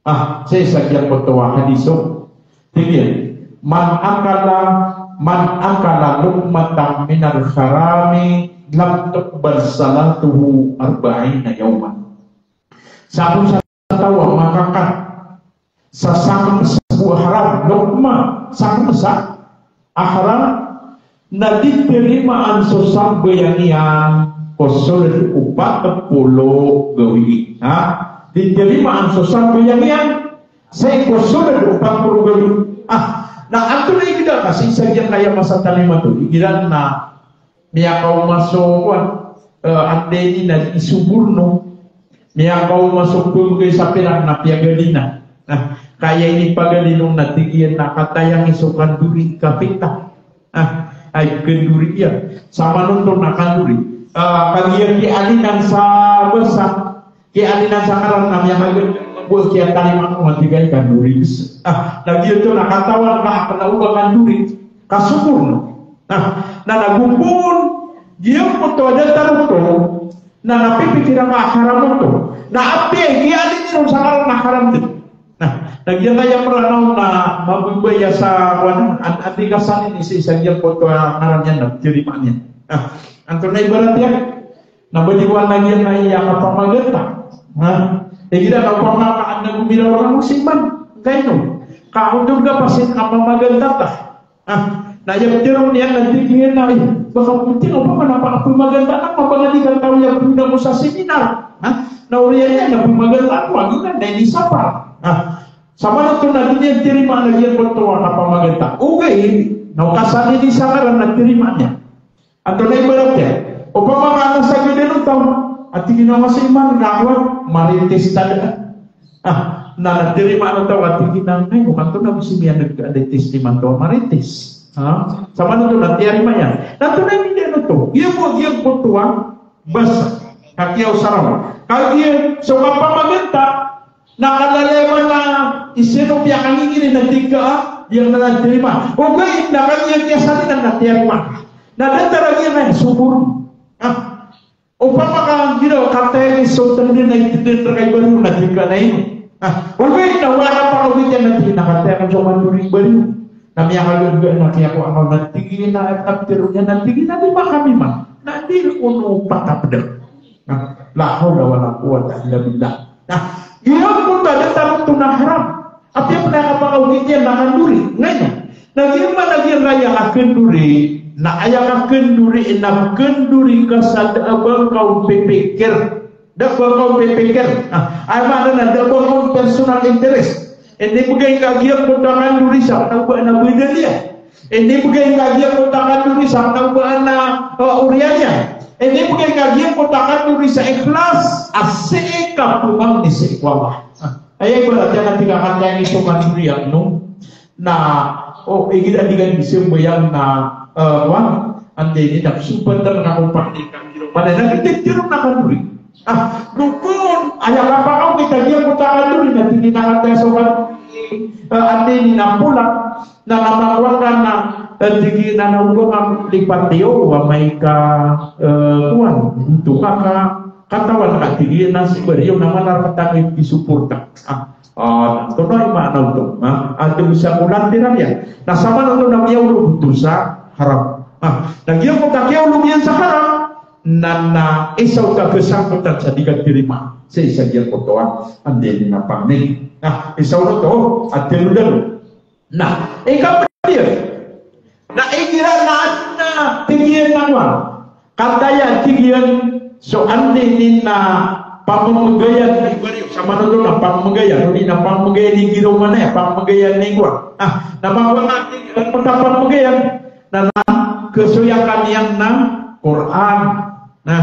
Ah, sii sa giyangkoto a hadis o, tig iyan, "Man akala, man akala luqmatan minal harami lam tuqbal salatuhu arba'ina yawman." Sa kon sa taw a makakan sa sakmes bo a haram, luqmah, sakmes a haram, na di tarimaan so sambayang iyan ko soled o pat polo gawii. Ha? Di tarimaan so sambayang iyan sii ko soled o pat polo gawii. Ah, na antonaa i gida ka sii sa giyangkaya masa tano imanto? Igira na miyakaoma so, kowan, eh, anda ini na di isoborno. Miyakaoma so pembegay sa pirak na piyagalina. Na, ka aya inipagalin on na tig iyan na katayang i so kandori kapita. Ah, ay kandori iyan. Samanonto na kandori. Ah, kagiya kiyaalinan sa basa. Kiyaalinan sa ngaran na miyakagalina. Bo kiyatarima ko matigay kandori. Ah, na giyoto na katawan ka a kna o ba kandori. Kasoborno. Na, na nago pn giyangkoto a datar oto, na napipikiran ka a haram oto. Na apiya i kiyaalinan on sa ngaran na haram dn. Na, na giyangkaya Mranaw na mababaya sa, kowan, an-, andi ka sanin sii sa giyangkoto a ngaran iyan na tarimaan iyan. Na, antonaa i ibarat iyan? Na ba di ko anda giya na aya kapamaganta. Ha? Igira na opama ka anda gomiraw a musiman. Kaino? Ka ondod ka pasin a mamaganta ta. Ah, na aya pitharo niyan na tig iyan na, eh, ba ka pti, opama na pakapamaganta ka, mapangadi ka taw aya pnda ko sa seminar. Ha? Na oriyan iyan na pamaganta ko, agi na, na inisapar. Ha? Samanto na di niyan tarimaan a giyangkoto a kapamaganta. Ogaid na o kasanin i sa ngaran na tarimaan iyan. Antonaa i ibarat iyan? Opama ka na sagad o taw a tig iyan a masa iman ka, kowan, marites ta dn. Ah, na, na tarimaan o taw a tig iyan a, ay, okanto na bo sii miyaneg a di testimony to a marites. Ha? Samanto na tiyarima iyan. Na antonaa i mindiyan oto? Giyangkoto, giyangkoto a basa ka kiyaosara on. Kagiya so kapamaganta na kalalayaman na isino piyakangingiri na tig ka a, di niyan na tarimaan. Ogaid na kagiya kiyasalinan na tiyarima. Na datar a giya na sobor. Ah. Opama ka giraw a katayang i so tnden a itnden rka i bariyo na tig ka a ino. Ah. Ogaid na oway na pakaogaid iyan na tig iyan a katayang so kandori i bariyo. Na miyakagaga na kiyakowa ka na tig iyan a, a pitharo niyan na tig iyan a di makamima. Na di rka on patapdn. Na, la hawla wala quwwata illa billah. Na, giyangkoto a datar oto na haram. Apiya pn a kapakaogaid iyan na kandori. Ngaino? Na giya man a giyangkaya a kandori, na aya kakandori na kandori ka sa da a ba ngka on pipikir. Da a ba ngka on pipikir. Na, aya maana na da a ba ngka on personal interest. Inibgay ngka giyangkoto a kandori sa kna o ba adn a badal iyan. Inibgay ngka giyangkoto a kandori sa kna o ba adn a, eh, oriyan iyan. Inibgay ngka giyangkoto a kandori sa ikhlas a sii ka pmangni sii ko Allah. Aya ibarat iyan a tig ka a katayang i so kandori akn on na, o, igira di ka di sambayang na, eh, kowan, anda ini na psompatan ka ko pangni ka giraw. Mana na gititiro na kandori. Ah, rokon, aya kapakaogaid a giyangkoto a kandori na tig iyan a kataya so kandori, eh, anda ini na pola, na kamakowa ka na, eh, tig iyan a na o ba ka lipat iyo, amay ka, eh, kowan, buto ka ka, katawan ka tig iyan a si bariyo na mala rktano i pisuporta. Ah, ah, antonaa i maana oto, ha? Anda bo sa kolan tiran iyan. Na samanto na miyaolog oto sa haram. Na, na giyangkoto a kiyaolog iyan sa haram, na, na isa oto a kasangkotan sa di katarima sii sa giyangkoto a anda ini na pangni. Na, isa oto a tindg. Na, ikapriya. Na igira na, na tig iyan a, wa, kataya tig iyan, so anda ini na pamamagayan, igira, sa manoto na pamamagayan, odi na pamamagayan igira, mana iya pamamagayan igira. Ah, na mawala tig iyan, pamamagayan. Na, na, kasoyakan iyan na Qur'an. Na,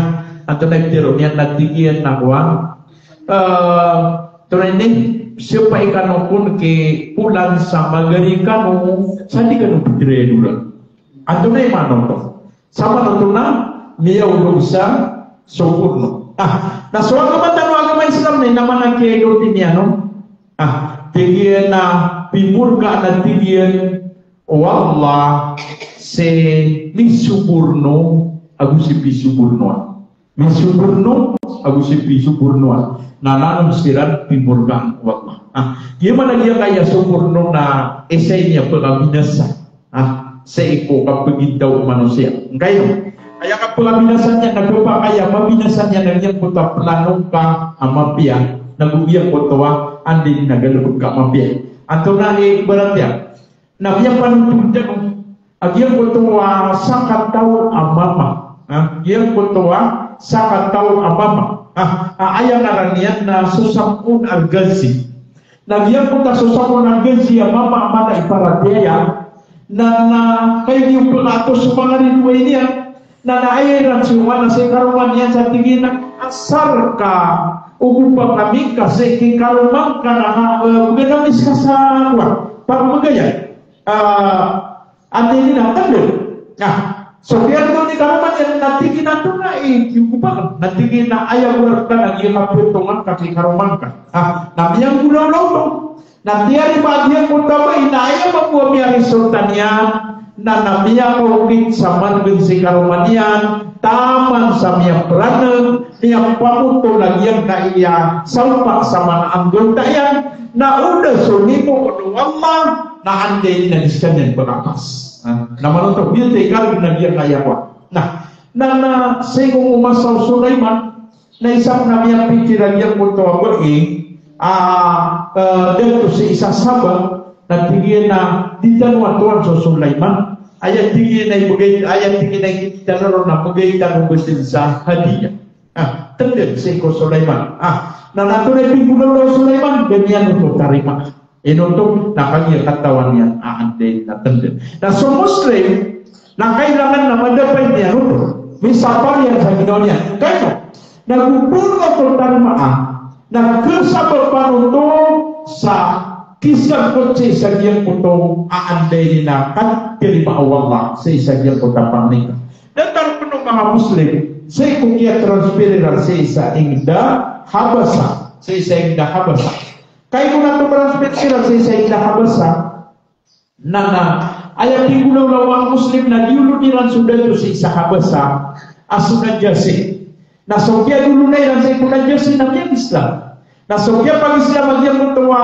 antonaa i pitharo niyan na tig iyan na, wa, eh, antonaa ini, siyapay kano kon kipolan sa magari kano, sa di kano pitharo iyan oran. Antonaa i maana oto? Sa maana oto na miyaolog sa soborno. Ah, na so agama tano a agama Islam na ino man a kiyaidoti niyan on? Ah, tig iyan na pimorkaan a tig iyan o Allah si misoborno ago si pisobornoan. Misoborno ago si pisobornoan. Na nanon siran pimorkaan o Allah. Ah, giya man a giyangkaya soborno na isa ini a pekabinasa. Ah, sii ko kapagintaw o manosiya. Ngkaino? Aya kapekabinasa niyan na kapakay a mabinasa niyan a giyangkoto a plano ka a mapiya, na go giyangkoto a anda ini na galebek ka a mapiya. Antonaa i ibarat iyan? Na giyangkoto a giyangkoto a sakataw a mama. Ah, giyangkoto a sakataw a mama. Ah, ah, aya ngaran iyan na so Sam'un Al-Ghazi. Na giyangkoto a so Sam'un Al-Ghazi a mama a mala i paratiyaya, na, na kagiya pekaatos so manga ridoay niyan, na, na aya iran siyoman na sii karoma niyan sa tig iyan a, asar ka, ogopa kami ka sii ki karoma ngka na, eh, began ami ska sa, wa, pamamagayan. Ah, anda ini na tindg. Na, so kiyatindg i karoma niyan na tig iyan a antonaa i kiyogopa ka, na tig iyan a aya bo rktano na giyangkai a potongan ka ki karoma ngka. Ah, na miyanggolawla oto. Na tiyarima a giyangkoto a bai na aya mambo a miyarisulta niyan na, na miyakaokit sa margen sii karoma niyan, taman sa miyaperaneg, miyapamotol a giyangkaya saopak sa manga anggolta iyan, na o da so limo o Allah, na anda ini na di skaniyan pekapas. Ah, na manoto, biyo ta ikalog na giyangkaya kowan. Na, na, na, sii ko masa o Sulaiman, na isa na miyapikir a giyangkoto a bai, ah, eh, dato sii sa Sabah, na tig iyan a di tano a tohan so Sulaiman. Aya tig iyan a ibegay, aya tig iyan a ibegay tano ron na begay tano bo sii sa hadiya. Ah, tindg sii ko Sulaiman. Ah, na antonaa i pinggolawla o Sulaiman, da niyan oto tarimaa. Ino oto? Na kagiya katawan iyan a anda ini na tindg. Na so Muslim na kailangan na madapay niyan oto. Misapar iyan sa ginawa niyan. Kaito, na go bo oto tarimaa, na kasabapan oto sa kisangkot sii sa giyangkoto a anda ini na katarimaa o Allah sii sa giyangkoto a pangni ka. Datar pn o manga Muslim sii ko kiyatransfer iran sii sa ingd a Habasha, sii sa ingd a Habasha. Kagiya na tomaras pn siran sii sa ingd a Habasha. Na, na aya pinggolawla o manga Muslim na diyolon iran so dato sii sa Habasha a so Najasi. Na so kiyadolona iran sii ko Najasi na miyag-Islam. Na so kiyapag-Islam a giyangkoto a,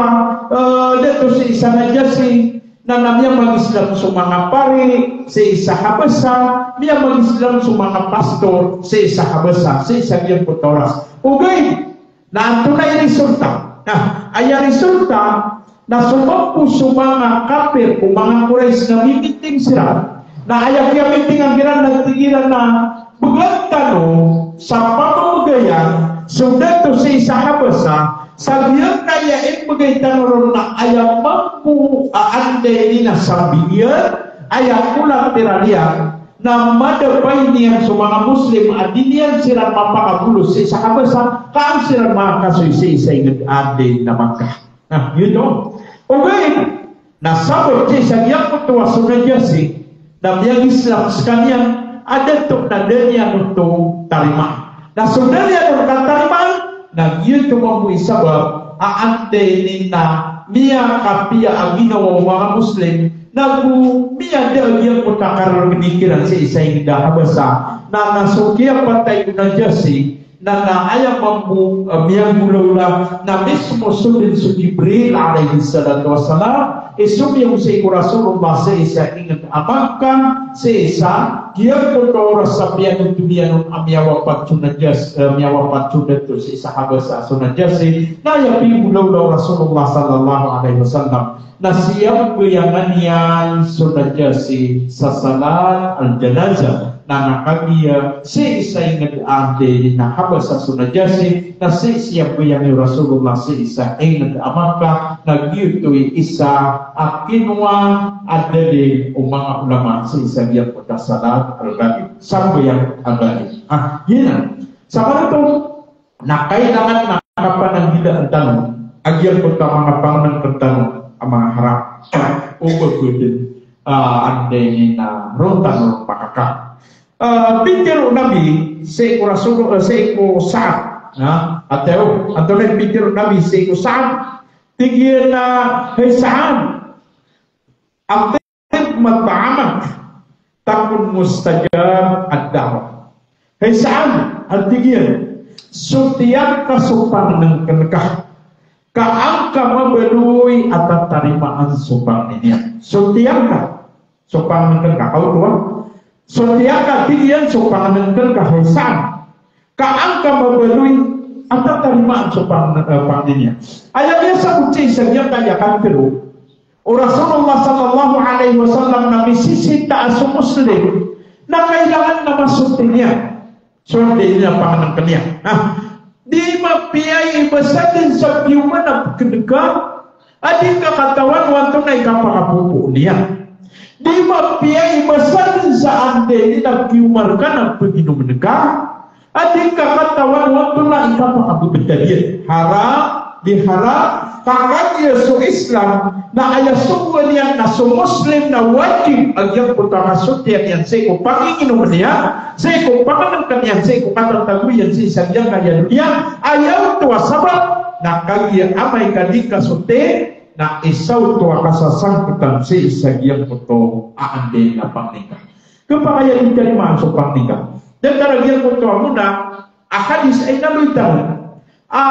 eh, dato sii sa Najasi, na, na miyamag-Islam so manga pari sii sa Habasha, miyamag-Islam so manga pastor sii sa Habasha, sii sa giyangkoto a oras. Ogaid na antonaa i resulta? Na aya resulta na so mambo so manga kapir o manga Quraysh na mimiting siran. Na aya kiyamitingan kiran na tig iran a began tano sa pamamagayan so dato sii sa Habasha, sa giyangkaya imbegay tano ron na aya mambo a anda ini na sambi iyan, aya kolatera niyan, na madapay niyan so manga Muslim a di niyan siran mapakabolos sii sa Habasha, ka an siran makakasoy sii sa ingd a anda ini na Makkah. Na giyoto. Ogaid na sabap sii sa giyangkoto a so Najasi na miyag-Islam skaniyan a dato na da niyan oto tarimaa. Na so da niyan oto katarimaa, na giyoto mambo i sabap a anda ini na miyakapiya a ginawa o manga Muslim, na go miyada a giyangkoto a karargn iran sii sa ingd a Habasha. Na, na so kiyapatay o Najasi, na, na aya mambo, eh, miyanggolawla na mismo so dn so Jibril alayhis salatu wassalam, isomiyowa sii ko Rasulullah sii sa ingd a Makkah, sii sa giyangkoto a oras a piyanotol iyan on a miyawapat so Najas-, eh, miyawapat so dato sii sa Habasha so Najasi, na aya pinggolawla o Rasulullah sallallahu alaihi wasallam na siyambayangan iyan so Najasi sa salat al-janazah. Na kagiya sii sa ingd a anda i na Habasha so Najasi, na sii siyambayang o Rasulullah sii sa ingd a Makkah, na giyoto i isa a kinowa a dalil o manga ulama sii sa giyangkoto a salat al-ghaib. Sambayang a ghaib. Ah, giyanan. Sa maana oto, na kailangan na kapananggilaan tano a giyangkoto a manga pangnngkn tano a manga haram. O ba pwede, ah, anda i na roo tano pakaka. Ah, pitharo o Nabi sii ko Rasul, eh, sii ko Sa'ad. Ha? Ati o, antonaa i pitharo o Nabi sii ko Sa'ad? Tig iyan a, "Hay Sa'ad, atib mat'amak, takun mustajab ad-da'wah." Hay Sa'ad, a tig iyan, sotiyaka so pangnngkn ka, ka an ka mabaloy a tatarimaan so pangni niyan. Sotiyaka so pangnngkn ka, kaoto a. Sotiyaka, tig iyan, so pangnngkn ka, hay Sa'ad, ka an ka mabaloy a tatarimaan so pang-, eh, pangni niyan. Aya miyasabot sii sa giyangkaya katharo o Rasulullah sallallahu alaihi wasallam na misisita a so Muslim na kailangan na masoti niyan so anda i na pangnngkn iyan. Ha? Di mapiya i ba sa dn sa piyoman a pkn ka a di ngka katawan o antonaa i kapakapopoon iyan. Di mapiya i ba sa dn sa anda i na piyoma rka na pginomn ka a di ngka katawan o antonaa i kapakabebtad iyan. Haram, di haram, ka kagiya so Islam na aya sogoan iyan na so Muslim na wajib a giyangkoto a kasotiya niyan sii ko panginginomn iyan, sii ko pangnngkn iyan, sii ko katatago iyan sii sa giyangkaya doniya. Aya oto a sabap na kagiya amay ka di kasoti na isa oto a kasasangkotan sii sa giyangkoto a anda i na pangni ka. Khapakay a di tarimaan so pangni ka. Datar a giyangkoto a mona a hadis a inaloy tano a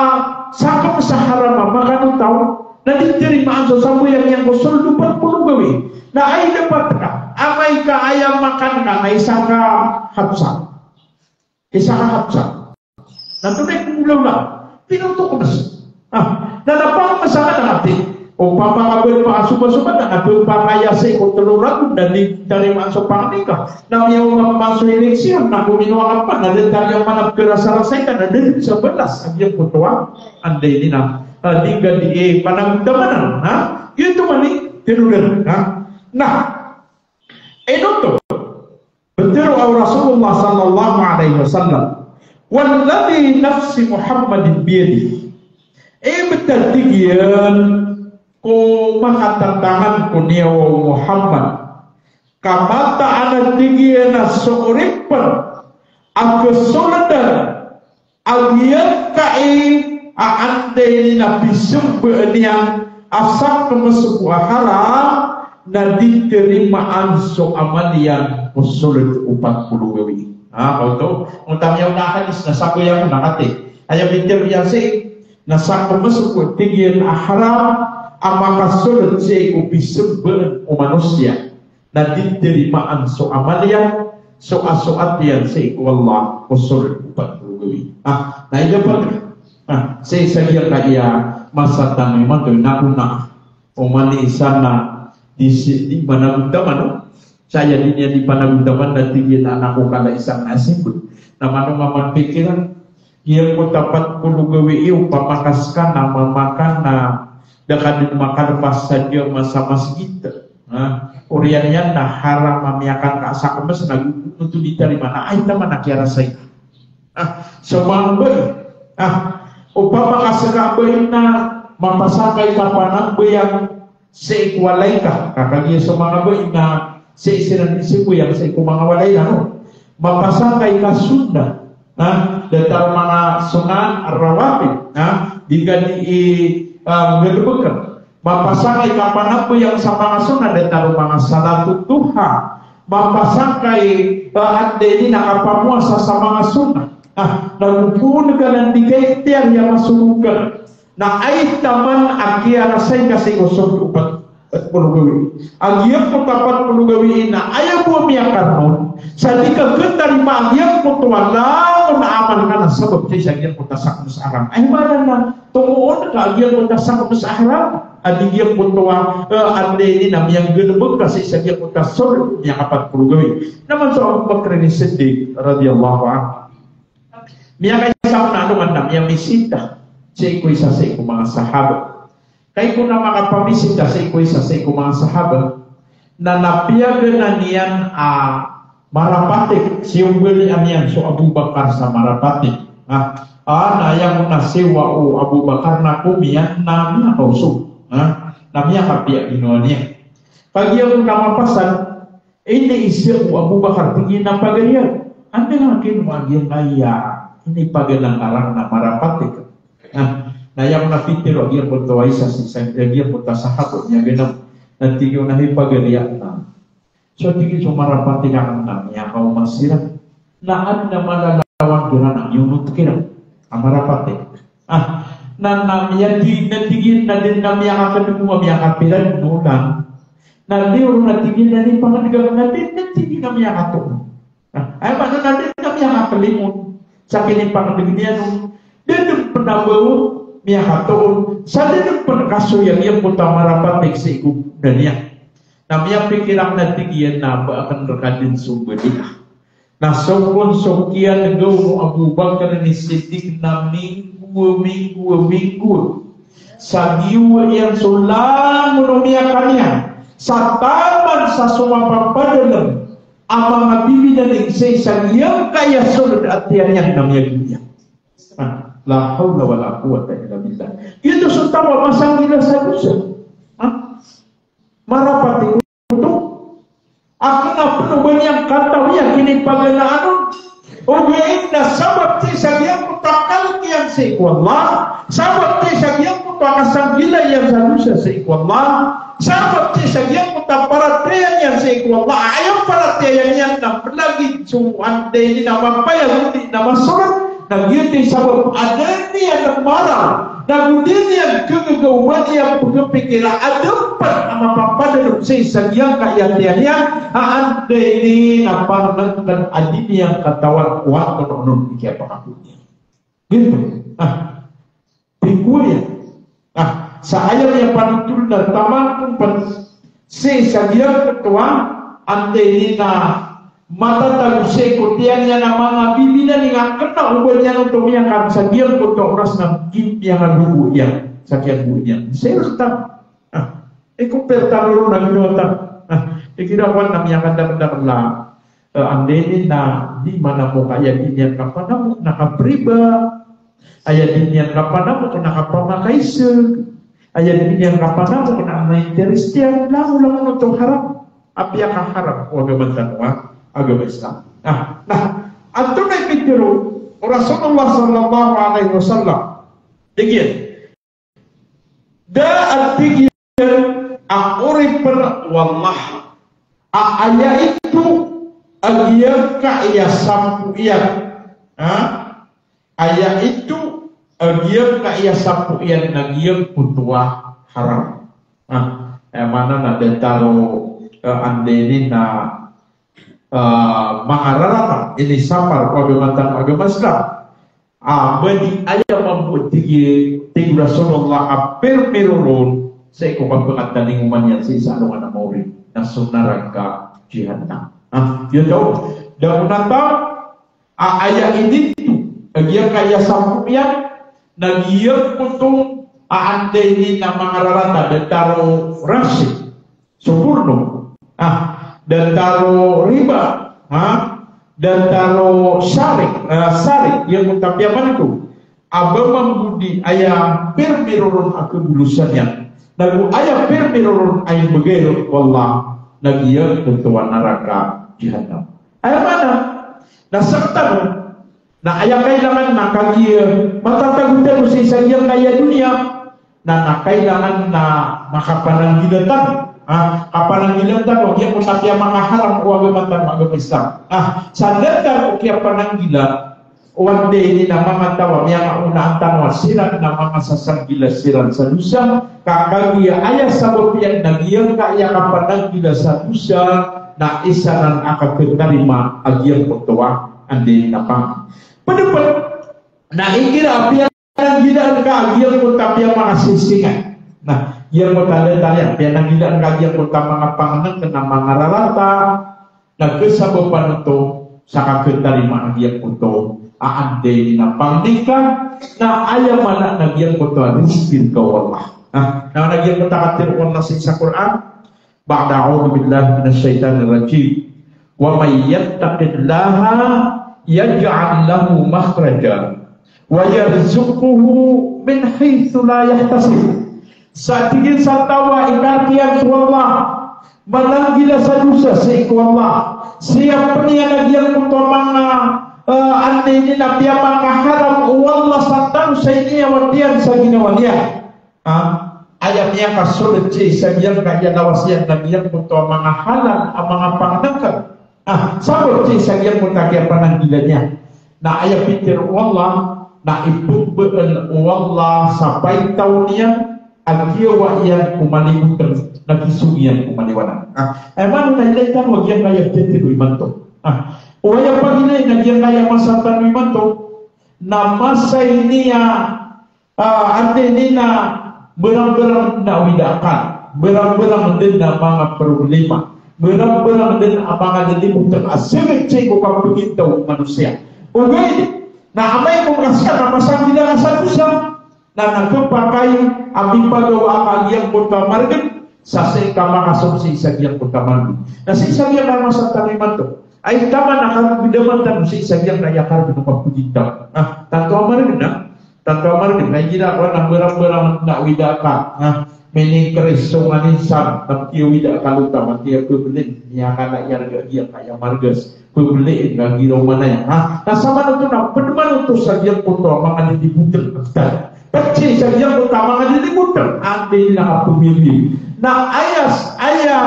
sakn sa haram a makan o taw na di tarimaan so sambayang iyan ko sold o pat polo gawii. Na aya dapat ka, amay ka aya makan ka na isa ka habsa. Isa ka habsa. Na antonaa i kagolawla, pinotok na. Ah, na na pangmasa ka na kati. Opama ka ba pakasobasoba na na pangmasa ka sii ko tlo ragon na di tarimaan so pangni ka. Na miyaoma ka man so eleksyon na kominowa ka man na di tarimaan a pkharasarasay ka na di sa balas a giyangkoto a anda i na, ah, di ngka di, eh, panagotamanan, ha? Giyoto man i tlo ragon, ha? Na ino oto? Pitharo o Rasulullah sallallahu alaihi wasallam, "Walladhi nafsi Muhammadin biyadihi." Aya btad, tig iyan, ko makatatangan ko niyawa o Muhammad, ka mataan a, tig iyan, a so oripn a kasoldan a giyangkai a anda i na pismbaan iyan a sakn so bo a haram na di tarimaan so amal iyan ko sold o pat polo gawii. Ah, kaoto. Onta miyaona a hadis na sambayang na kati. Aya pitharo iyan sii na sakn so bo, tig iyan, a haram a makasold sii ko pismbaan o manosiya na di tarimaan so amal iyan, so asoat iyan sii ko Allah ko sold o pat polo gawii. Ah, na aya pn, ah, sii sa giyangkaya masa tano imanto na ona, oman i isa na di si, di panagontaman, no? Sa aya di niyan di panagontaman na tig iyan a anak ko kala isa na simbol. Na mano nga man pikiran, giyangkoto a pat polo gawii, opama ka ska na mamakan na da ka dn makalpas sa di a masa masgit. Ha? Oriyan iyan na haram a miyakan ka a sakn, na gogono oto di tarimaan, na aya taman a kiyarasay. Ah, so manga bai. Ah, opama ka ska a bai na mapasakay ka panambayang sii ko walay ka, ka kagiya so manga bai na sii siran di sambayang sii ko manga walay na, no? Mapasakay ka sunnah, ha? Datar o manga sunnah ar-rawatib, ha? Di ka di, ah, galbkn. Mapasakay ka panambayang sa manga sunnah, datar o manga salatut duha. Mapasakay, ah, anda i na kapamowasa sa manga sunnah. Ah, na go poon ka na di ka ikhtiyar iyan a masogo ka. Na aya taman a kiyarasay ka sii ko sold o pat, Pat polo gawii. A giyangkoto a pat polo gawii na aya bo a miyakarna on sa di ka khatarima a giyangkoto a langon a amal ka na sabap sii sa giyangkoto a sakn sa haram. Aya maana na tomo on ka a giyangkoto a sakn sa haram a di giyangkoto a, eh, anda ini na miyanggalbk ka sii sa giyangkoto a solo miyakapat polo gawii. Na man so Abu Bakr As-Siddiq radhiyallahu anhu, miyakaisa ko na alongan na miyamisita sii ko isa sii ko manga sahaba. Kagiya ko na makapamisita sii ko isa sii ko manga sahaba, na napiyaganaan iyan a marapatik, siyombalian iyan so Abu Bakar sa marapatik. Ah, ah, na aya ko na siyowa o Abu Bakar na komiyan na miyakaoso. Ah, na miyakapiya ginawa niyan. Kagiya ko na mapasad, iniiza o Abu Bakar, tig iyan a pagariya. Anda nga kino a giyangkaya inipaganaan ka ran na marapatik? Na, na aya ko na pitharo a giyangkoto a isa sii sa, a giyangkoto a sahaba, miyaganaan. Na tig iyan a hay pagariya, na so tig iyan so marapatik akn na miyakaoma siran. Na adn a malalawan kiran a miyonot kiran a marapatik. Ah, na, na miyadi, na tig iyan na dn a miyakakadmo a miyakapira dn olan. Na di ron a tig iyan na di pangandg akn na dn, na tig iyan a miyakatoon. Ah, aya maana na dn a miyakaklimon sa kinipangandg iyan on. Da dn pn a ba on miyakatoon sa da dn pn kasoy a giyangkoto a marapatik sii ko da niyan. Na miyapikir akn a tig iyan na ba akn rka dn so badi a Na so kon so kiyan'gaw o Abu Bakr As-Siddiq na minggo, minggo, minggo. Sa giyowa iyan so langon o miyakaniyan. Sa taman sa so mapapadalm a manga bibinan iyan sa giyangkaya soled a tiyan iyan na miyagoya. Ah, la hawla wala quwwata illa billah. Giyoto so taw a masanggila sa dosa. Ha? Marapat i koto. Aken a pn o ba niyan katawi a kinipaganaan on. Ogaid na sabap sii sa giyangkoto a kalk iyan sii ko Allah, sabap sii sa giyangkoto a kasanggila iyan sa dosa sii ko Allah, sabap sii sa giyangkoto a paratiyaya niyan sii ko Allah, aya paratiyaya niyan na mlagid so anday niyan a mapayag odi na masorat, na giyoto i sabap a da niyan maral, na go di niyan kagagawan iyan pkhapikira a da pn a mapapadalm sii sa giyangkaya tiyan iyan a anday niyan a pangnngkn a di niyan katawan o antonaa onon i kiyapakapod iyan. Giyoto. Ah. Tig iyan. Ah, sa aya niyan panotol na taman ko pn sii sa giyangkoto a anday niyan a matatago sii ko tiyan iyan a manga bibinan iyan a kna o ba niyan oto miyakar sa giyangkoto a oras na gii miyakagogo iyan sa kiyanggogo iyan. Sii rktano. Ah, i-compare tano ron a ginawa tano. Ah, igira kowan na miyakadakdakl a Eh, anday niyan na di manamok, aya di niyan kapanamok na kapriba, aya di niyan kapanamok na kapamakaisg, aya di niyan kapanamok na ama-interest iyan, langolangon oto haram. Apiya ka haram o agama tano a agama Islam. Ah, na antonaa i pitharo o Rasulullah sallallahu alaihi wasallam? Tig iyan, Da a tig iyan a oripn o Allah a aya ito a giyangkaya sampo iyan. Ha? Aya ito a giyangkaya sampo iyan na giyangkoto a haram. Ha? Aya maana na datar o, eh, anday niyan na, eh, manga rarata, inisapar ko agama tano a agama Islam. Ah, ba di aya mambo, tig, tig o Rasulullah a pirmiro ron sii ko kapakatalingoma niyan sii sa alongan a maori na so naraka Jahannam. Ah, giyoto. Da ko na taw a aya inito a giyangkaya sampo iyan na giyangkoto a anday niyan a manga rarata, datar o rashid, soborno. Ah, datar o riba. Ha? Datar o sarik, ah, sarik, giyangkoto a piyaman ko. A ba mambo di aya pirmiro ron a kabolosan iyan, na go aya pirmiro ron a imbgay ron o Allah na giyangkoto a naraka Jahannam. Aya maana na sktano na aya kailangan na kagiya matatago tano sii sa giyangkaya doniya, na, na kailangan na makapananggila tano. Ah, kapananggila tano, giyangkoto a piyamakaharam o agama tano a agama Islam. Ah, sa datar o kiyapananggila Oway, di na manga taw a miyakaonaan tano a siran na manga sasanggilas siran sa dosa, ka kagiya aya sabap iyan na giyangkaya kapananggila sa dosa, na isa nan a kaketarima a giyangkoto a anda i na pang. Pd pn, na igira a piyananggilaan ka a giyangkoto a piyamangasisingan. Na giyangkoto a anda i na piyananggilaan ka a giyangkoto a manga pangnngkn a manga rarata, na kasabapan oto sa kaketarima a giyangkoto a anda i na pangni ka, na aya maana na giyangkoto a rizki rka o Allah. Na, na giyangkoto a katharo o Allah sii sa Qur'an, ba'da a'udhu billahi minash shaitanir rajim. Wa man yattaqillaha yaj'al lahu makhraja wa yarzuqhu min haythu la yahtasib. Sa tig iyan sa taw a ikark iyan so Allah, mananggila sa dosa sii ko Allah, siyapn iyan a giyangkoto a manga, eh, anda i na piyamangaharam o Allah sa tano sa iniyawan iyan sa ginawa niyan. Ha? Aya miyakasold sii sa giyangkaya lawas iyan na giyangkoto a manga halal a manga pangnngkn. Ah, sabap sii sa giyangkoto a kiyapananggila niyan. Na aya pitharo o Allah, na ipmbaan o Allah sa paitaw niyan a giyawa iyan ko malibotng, na kisong iyan ko maliwanag. Ah, aya maana na ilay tano a giyangkaya pitharo imanto. Ah, o aya pagilay na giyangkaya masa tano imanto, na masa ini a Ah, anda i na mbarang-mbarang dn a widakan, mbarang-mbarang dn a manga problema, mbarang-mbarang dn a manga lilibotng a sii ko kapagintaw o manosiya. Ogaid na amay ko ka ska na masanggila ka sa dosa, na na khapakay a mipagawa ka a giyangkoto a margn sa sii ka makasong sii sa giyangkoto a margn. Na sii sa giyangkaya masa tano imanto, ay taman a kargdaman tano sii sa giyangkaya kargn o kapagintaw. Ah, tanto a margn na Tanto a margn, na igira ko na mbarang-mbarang dn a widakan, ha, miningkris so nganin san, na kiyawida ka lota, na kiyapablin, miyakala i arga giyangkaya margas, pablin, na giraw manaya, ha. Na samanoto na pd manoto sa giyangkoto a manga lilibotng, pd sii sa giyangkoto a manga lilibotng, anda i na kapamili. Na aya, aya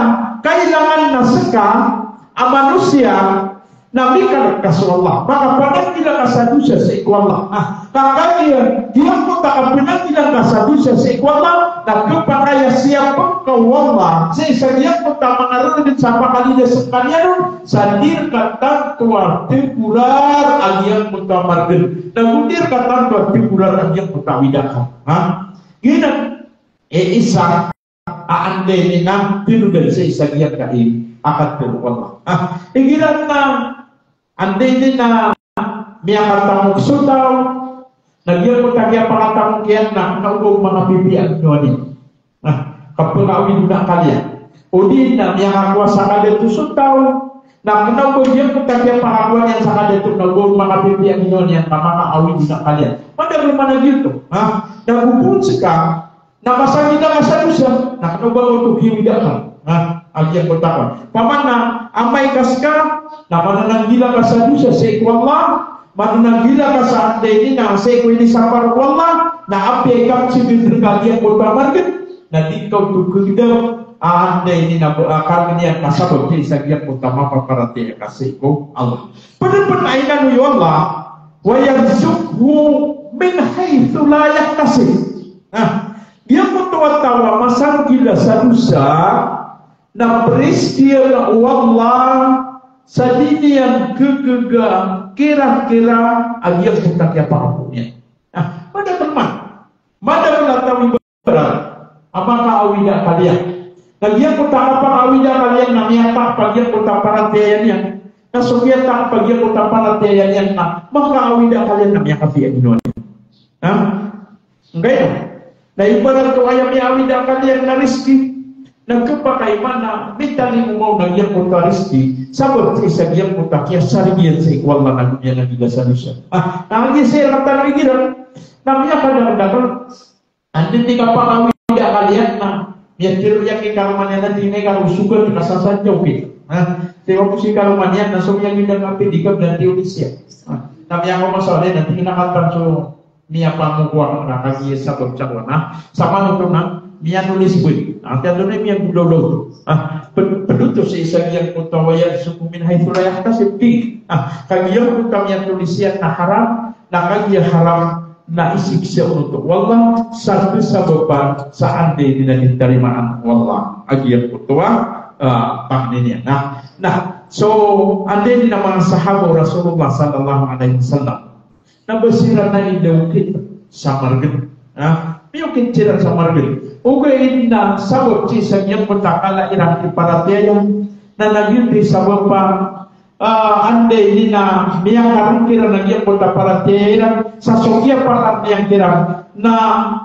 kailangan na ska a manosiya, na mikark ka so Allah, makapananggila ka sa dosa sii ko Allah. Ah, ka kagiya giyangkoto a kapananggila ka sa dosa sii ko Allah, na khapakay a siyapn ka o Allah sii sa giyangkoto a manga rargn sa pakalilay skaniyan on, sa di rka tanto a tgorar a giyangkoto a margn, na go di rka tanto a tgorar a giyangkoto a widakan. Ha? Giyanan i isa a anda i na tindg sii sa giyangkai a katharo o Allah. Ah, igira na anda i na miyakatamok so taw, na giyangkoto a kiyapakatamok iyan na kna o ba on makapipiya a ginawa niyan. Ah, kapakaawid on a akal iyan. Odi na miyakakowa sa kadato so taw, na kna o ba giyangkoto a kiyapakakowa niyan sa kadato na o ba on makapipiya a ginawa niyan, na makaawid on a akal iyan. Madakl man a giyoto. Ha? Na go pn ska, na masanggila ka sa dosa, na kna o ba oto kiyawida ka. Ha? A giyangkoto a kowan. Opama na amay ka ska, na manananggila ka sa dosa sii ko Allah, manananggila ka sa anda i na sii ko inisapar o Allah, na apiya i kapsgd rka a giyangkoto a margn, na di ka oto kagdam a anda i na ba, a, kargn iyan ka sabap sii sa giyangkoto a mapaparatiyaya ka sii ko Allah. Pd pn a inaloy o Allah, wa yarzuqhu min haythu la yahtasib. Na giyangkoto a taw a masanggila sa dosa, na prizkian o Allah sa di niyan kagaga kirakira a giyangkoto a kiyapakapoon iyan. Na madakl man, madakl a taw i ibarat a makaawid a akal iyan. Na giyangkoto a kapakaawid a akal iyan na miyatak a giyangkoto a paratiyaya niyan. Na so kiyatak a giyangkoto a paratiyaya niyan na makaawid a akal iyan na miyakapiya a ginawa niyan. Ha? Angkaino? Na ibarat o aya miyaawid a akal iyan na rizki. Na khapakay man a mitalingoma on a giyangkoto a rizki sabap sii sa giyangkoto a kiyasarigi iyan sii ko Allah na go miyananggila sa dosa. Ah, na giya sii rktano igira na miyakadakdakl. Anda i di kapakaawid a akal iyan na miyatharo iyan ki karoma niyan a tig iyan a ikarosogan ka sa sadn ka okit. Ha? Tig iyan ko si karoma niyan na so miyaginda nga pidi ka blanti o di siya. Ha? Na miyakaoma sa walay na tig iyan a katan so miyapamokowa na kagiya sabap sa kowan. Ha? Samanoto na miyanolis bn. Na tig iyan a miyagolawlaw. Ha? ped-, pedoto sii sa giyangkoto a wa yarzuqhu min haythu la yahtasib. Di, ah, kagiya giyangkoto a miyatolisiyan na haram, na kagiya haram na isiksa on oto o Allah, sa kasabapan sa anda i di na di tarimaan o Allah a giyangkoto a, ah, pangni niyan. Na, na, so, anda i di na manga sahaba o Rasulullah sallallahu alaihi wasallam na ba siran na inda okit sa marged. Ha? Miyokit siran sa marged. Ogaid na sabap sii sa giyangkoto a kala iran i paratiyaya. Na giyoto i sabap a, ah, anda i di na miyakaroon kiran a giyangkoto a paratiyaya iran. Sa so kiyapakarn iyan kiran na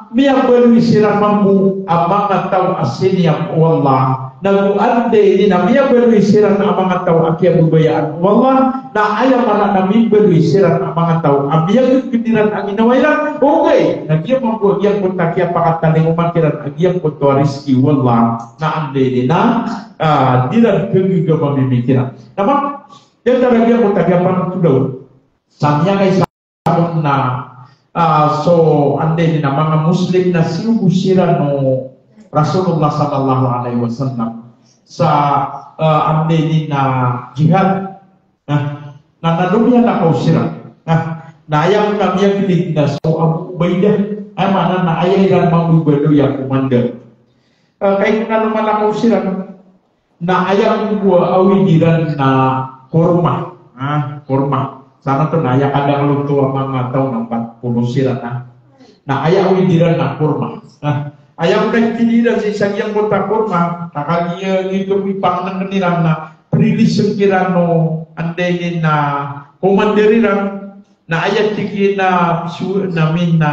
miyabaloy siran mambo a manga taw a siniyap o Allah. Na go anda i di na miyabaloy siran a manga taw a kiyababayaan o Allah, na aya maana na mimbaloy siran a manga taw a miyageged iran a ginawa iran, ogaid na giya mambo a giyangkoto a kiyapakatalingoma kiran a giyangkoto a rizki o Allah, na anda i di na, ah, di iran kegegama mimikiran. Na ma, di antara giyangkoto a kiyapanotol on sa miyakaisa na, ah, so anda i di na manga Muslim na siyogo siran o Rasulullah sallallahu alaihi wasallam sa, ah, anda i di na jihad. Na, na nalomiyalakaw siran. Na, na aya ko na miyaglig na so Abu Ubaidah. Aya maana na aya iran mambo i baloy a commander. Ah, kagiya ko na lomalakaw siran. Na aya mambo a awid iran na korma. Ha, korma. Sa na to na aya kadakl oto a manga taw na pat polo siran na. Na aya awid iran na korma. Na aya ko na itili iran sii sa giyangkoto a korma. Na kagiya giyoto i pangnengken iran na prilisan kiran o anda i di na commander iran. Na aya tig iyan na su-, na min na,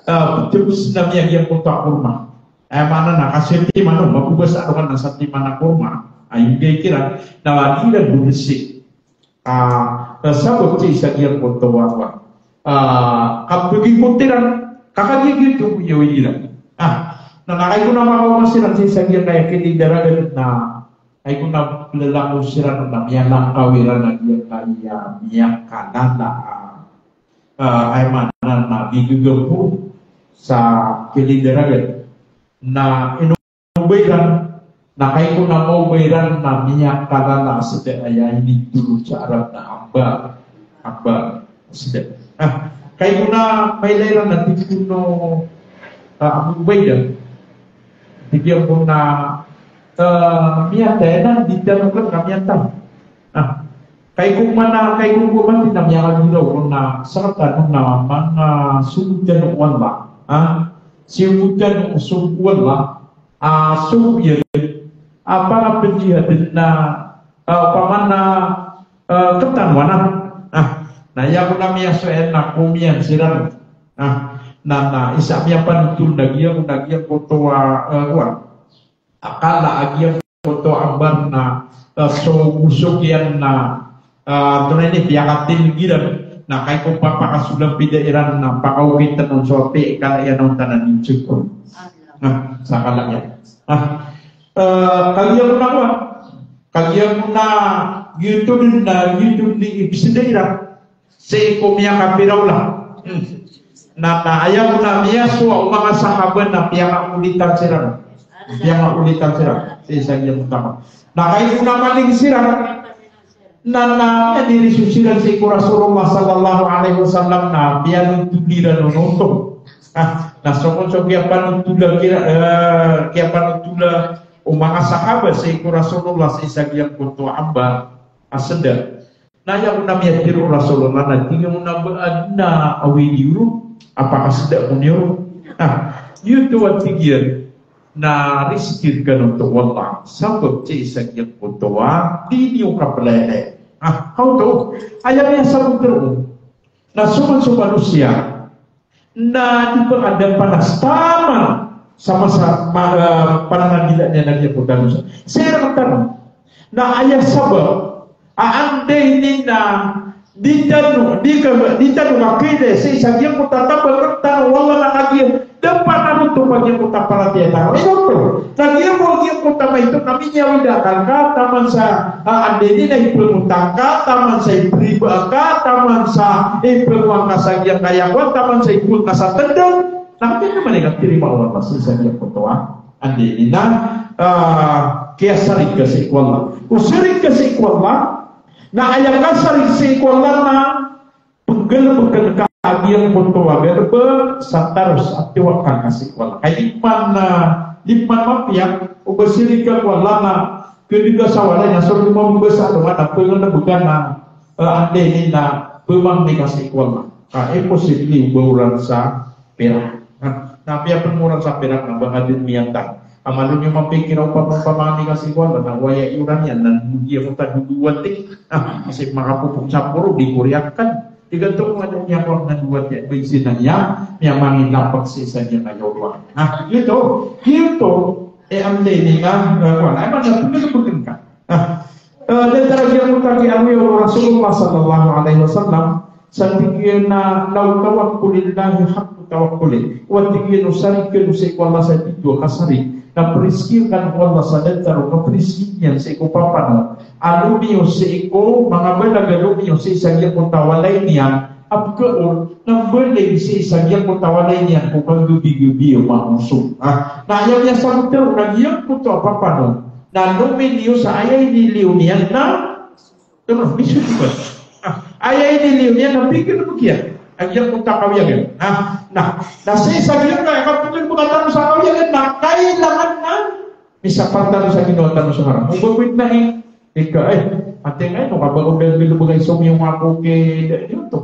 ah, tebes na miya giyangkoto a korma. Aya maana na ka satiman o, makobasa a dokan na satiman a korma. Ay, inggai kiran, na lagi iran domesik. Ah, na sabap sii sa giyangkoto a, ah, kapegikot iran, ka kagiya giyoto i awid iran. Ah, na, na kagiya ko na makaoma siran sii sa giyangkaya kilid a ragat na, kagiya ko na pelalakaw siran na miyalakaw iran a giyangkaya miyakalala a, ah, aya maana na migegapo sa kilid a ragat. Na ino ba iran, na kagiya ko na maoba iran na miyakalala a seda aya initoro sa Arab na amba, amba a seda. Ah, kagiya ko na mailay iran na tig o, ah, Abu Ubaidah. Tig iyan ko na, ah, miyatay na, di tano ka miyatay. Ah, kagiya ko mana, kagiya ko mati na miyakagiraw ko na, sa katano na manga sogo tano o Allah. Ah, sogo tano, sogo o Allah. Ah, so iyan, ah, para penjihad na, ah, opama na, ah, ketan wana. Ah, na aya ko na miyasowa iyan na komiyan siran. Ah, na, na isa miyapanotol na giyangkoto a, ah, kowan. Akala a giyangkoto a ambar na, ah, so gosok iyan na, ah, antonaa ini, piyakatindeg iran, na kagiya ko papakasolampidan iran na pakaokitan on so apiya i kala iyan a ontanan i jeko. Na, sa kala iyan. Na, eh, kagiya ko na kowan, kagiya ko na giyoto den na, giyoto den i peseda iran. Sii ko miyakapira ola. Hmm. Na, na aya ko na miyasowa o manga sahaba na piyakaolitan siran. Piyakaolitan siran. Sii sa giyangkoto a. Na kagiya ko na maling siran. Na, na, miyadiriso siran sii ko Rasulullah sallallahu alaihi wasallam na piyanothol iran on oto. Ah, na so kon so kiyapanothol a kira, eh, kiyapanothol a o manga sahaba sii ko Rasulullah sii sa giyangkoto a ambar a seda. Na aya ko na miyatharo o Rasulullah na tig iyan ko na ba aden a awid iyo ron a pakaseda ko niyo ron. Ah, giyoto a tig iyan na rizki rekano oto o Allah. Sabap sii sa giyangkoto a di niyo kapelaylay. Ah, kaoto. Aya miyasabot roo na so man so manosiya na di pn ada panas taman sa masa, ma-, eh, pananagila niyan a giyangkoto a dosa. Sii rktano na aya sabap a anda ini na di tano, di ka, di tano kakiilay sii sa giyangkoto a tabang rktano o Allah na kagiya da pn a roto pa giyangkoto a paratiyaya tano. Ino oto? Na giyangkoto, giyangkoto a maito na miniyawidakan ka taman sa, ah, anda ini na ipelmotang ka, taman sa iperibaan ka, taman sa ipelmowang ka sa giyangkaya kowan, taman sa ipelmowang ka sa tendang. Na kagiya na mani katirima o Allah sii sa giyangkoto a anda ini na, ah, Kiyasarig ka sii ko Allah. O sarig ka sii ko Allah, na aya kasarig sii ko Allah na pnggalbkn ka a giyangkoto a galbk sa taros a tiwakal ka sii ko Allah. Kay di man, ah, di man mapiya o ba sarig ka ko Allah na kdg ka sa walay na so di man mbasa a dowa na pngalbk ka na, ah, anday ini na pmangni ka sii ko Allah. Ka imposible o ba oran sa pirak. Na, na apiya pn oran sa pirak na ba nga dn miyantang. Ka malo niyo mapikir a opama, opama ini ka sii ko Allah na waya i oran iyan na giya ko ta dowa ti. Na, sii makapopok sa poro di ko riyakan. Di ganto ko nga dn miyakowak na dowa ti. Ba izi na niyan miyamangilapk sii sa niyan a yawa. Na, giyoto. Giyoto. E, anday ini na, eh, kowan. Ay, man na pngalbkn ka. Ah, eh, datar a giyangkoto a kiyaaloy o Rasulullah sallallahu alaihi wasallam, sa tig iyan a, "Law tawakkulillahi haqqa tawakkulih." Wa tig iyan o sarig kano sii ko Allah sa titho a kasarig, na prizkian kano o Allah sa datar o kaprizki niyan sii ko papano a lomiyo sii ko manga balag a lomiyo sii sa giyangkoto a walay niyan, a pkaor, na mbalay sii sa giyangkoto a walay niyan ko kagabigabiyai o manga oso. Ah, na aya miyasabot roo na giyangkoto a papano na lomi niyo sa aya iniliyo niyan na, tano, miso di ba? Ah, aya iniliyo niyan na pinggalbk iyan a giyangkoto a kawiyagan. Ah, na, na sii sa giyangkoto a kapinggalbk tano sa kawiyagan na kailangan na misapar tano sa ginawa tano sa haram. O ba pwede na i-, ika, eh, antai nga ino ka ba ko nggalbkn i somiyong ako ki da niyo to.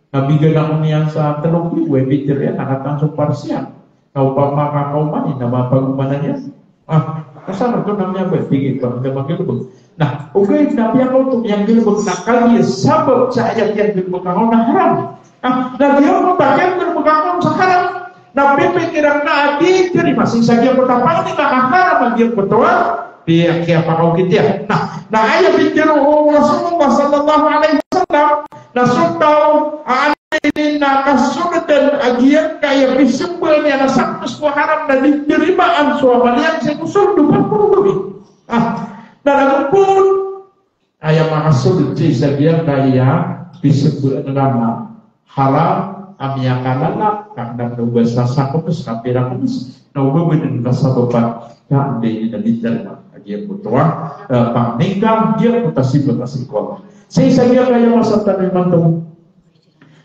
Na bigan ako niyan sa telo ribo, e, bitir iyan, na katawan so parsiyan. Na opama ka kaoman iyan, na mapagomanan iyan. Ah, kasano to na miyabaya, tig iyan, ba, da manggalbk. Na, ogaid na piyakaoto miyanggalbk na kagiya sabap sa aya kiyanggalbka on na haram. Ah, na giyangkoto a kiyanggalbka on sa haram. Na pipikir iyan na di tarimaan sii sa giyangkoto a pangni ka haram a giyangkoto a piyakiyapakaokit iyan. Na, na aya pitharo o Rasulullah sallallahu alaihi wasallam, na so taw a anday ini na kasold a giyangkaya pismbaan iyan na sakn ko haram na di tarimaan so amal iyan sii ko sold o pangkosold. Ah, na lagid pn aya makasold sii sa giyangkaya pismbaan na haram a miyakalala, ka kna o ba sasakn sa kapira kns, na o ba bnar ka sabapan, ka anday ini na di tarimaan a giyangkoto a, eh, pangni ka, giyangkoto a simbaa ka sii ko Allah. Sii sa giyangkaya masa tano imanto,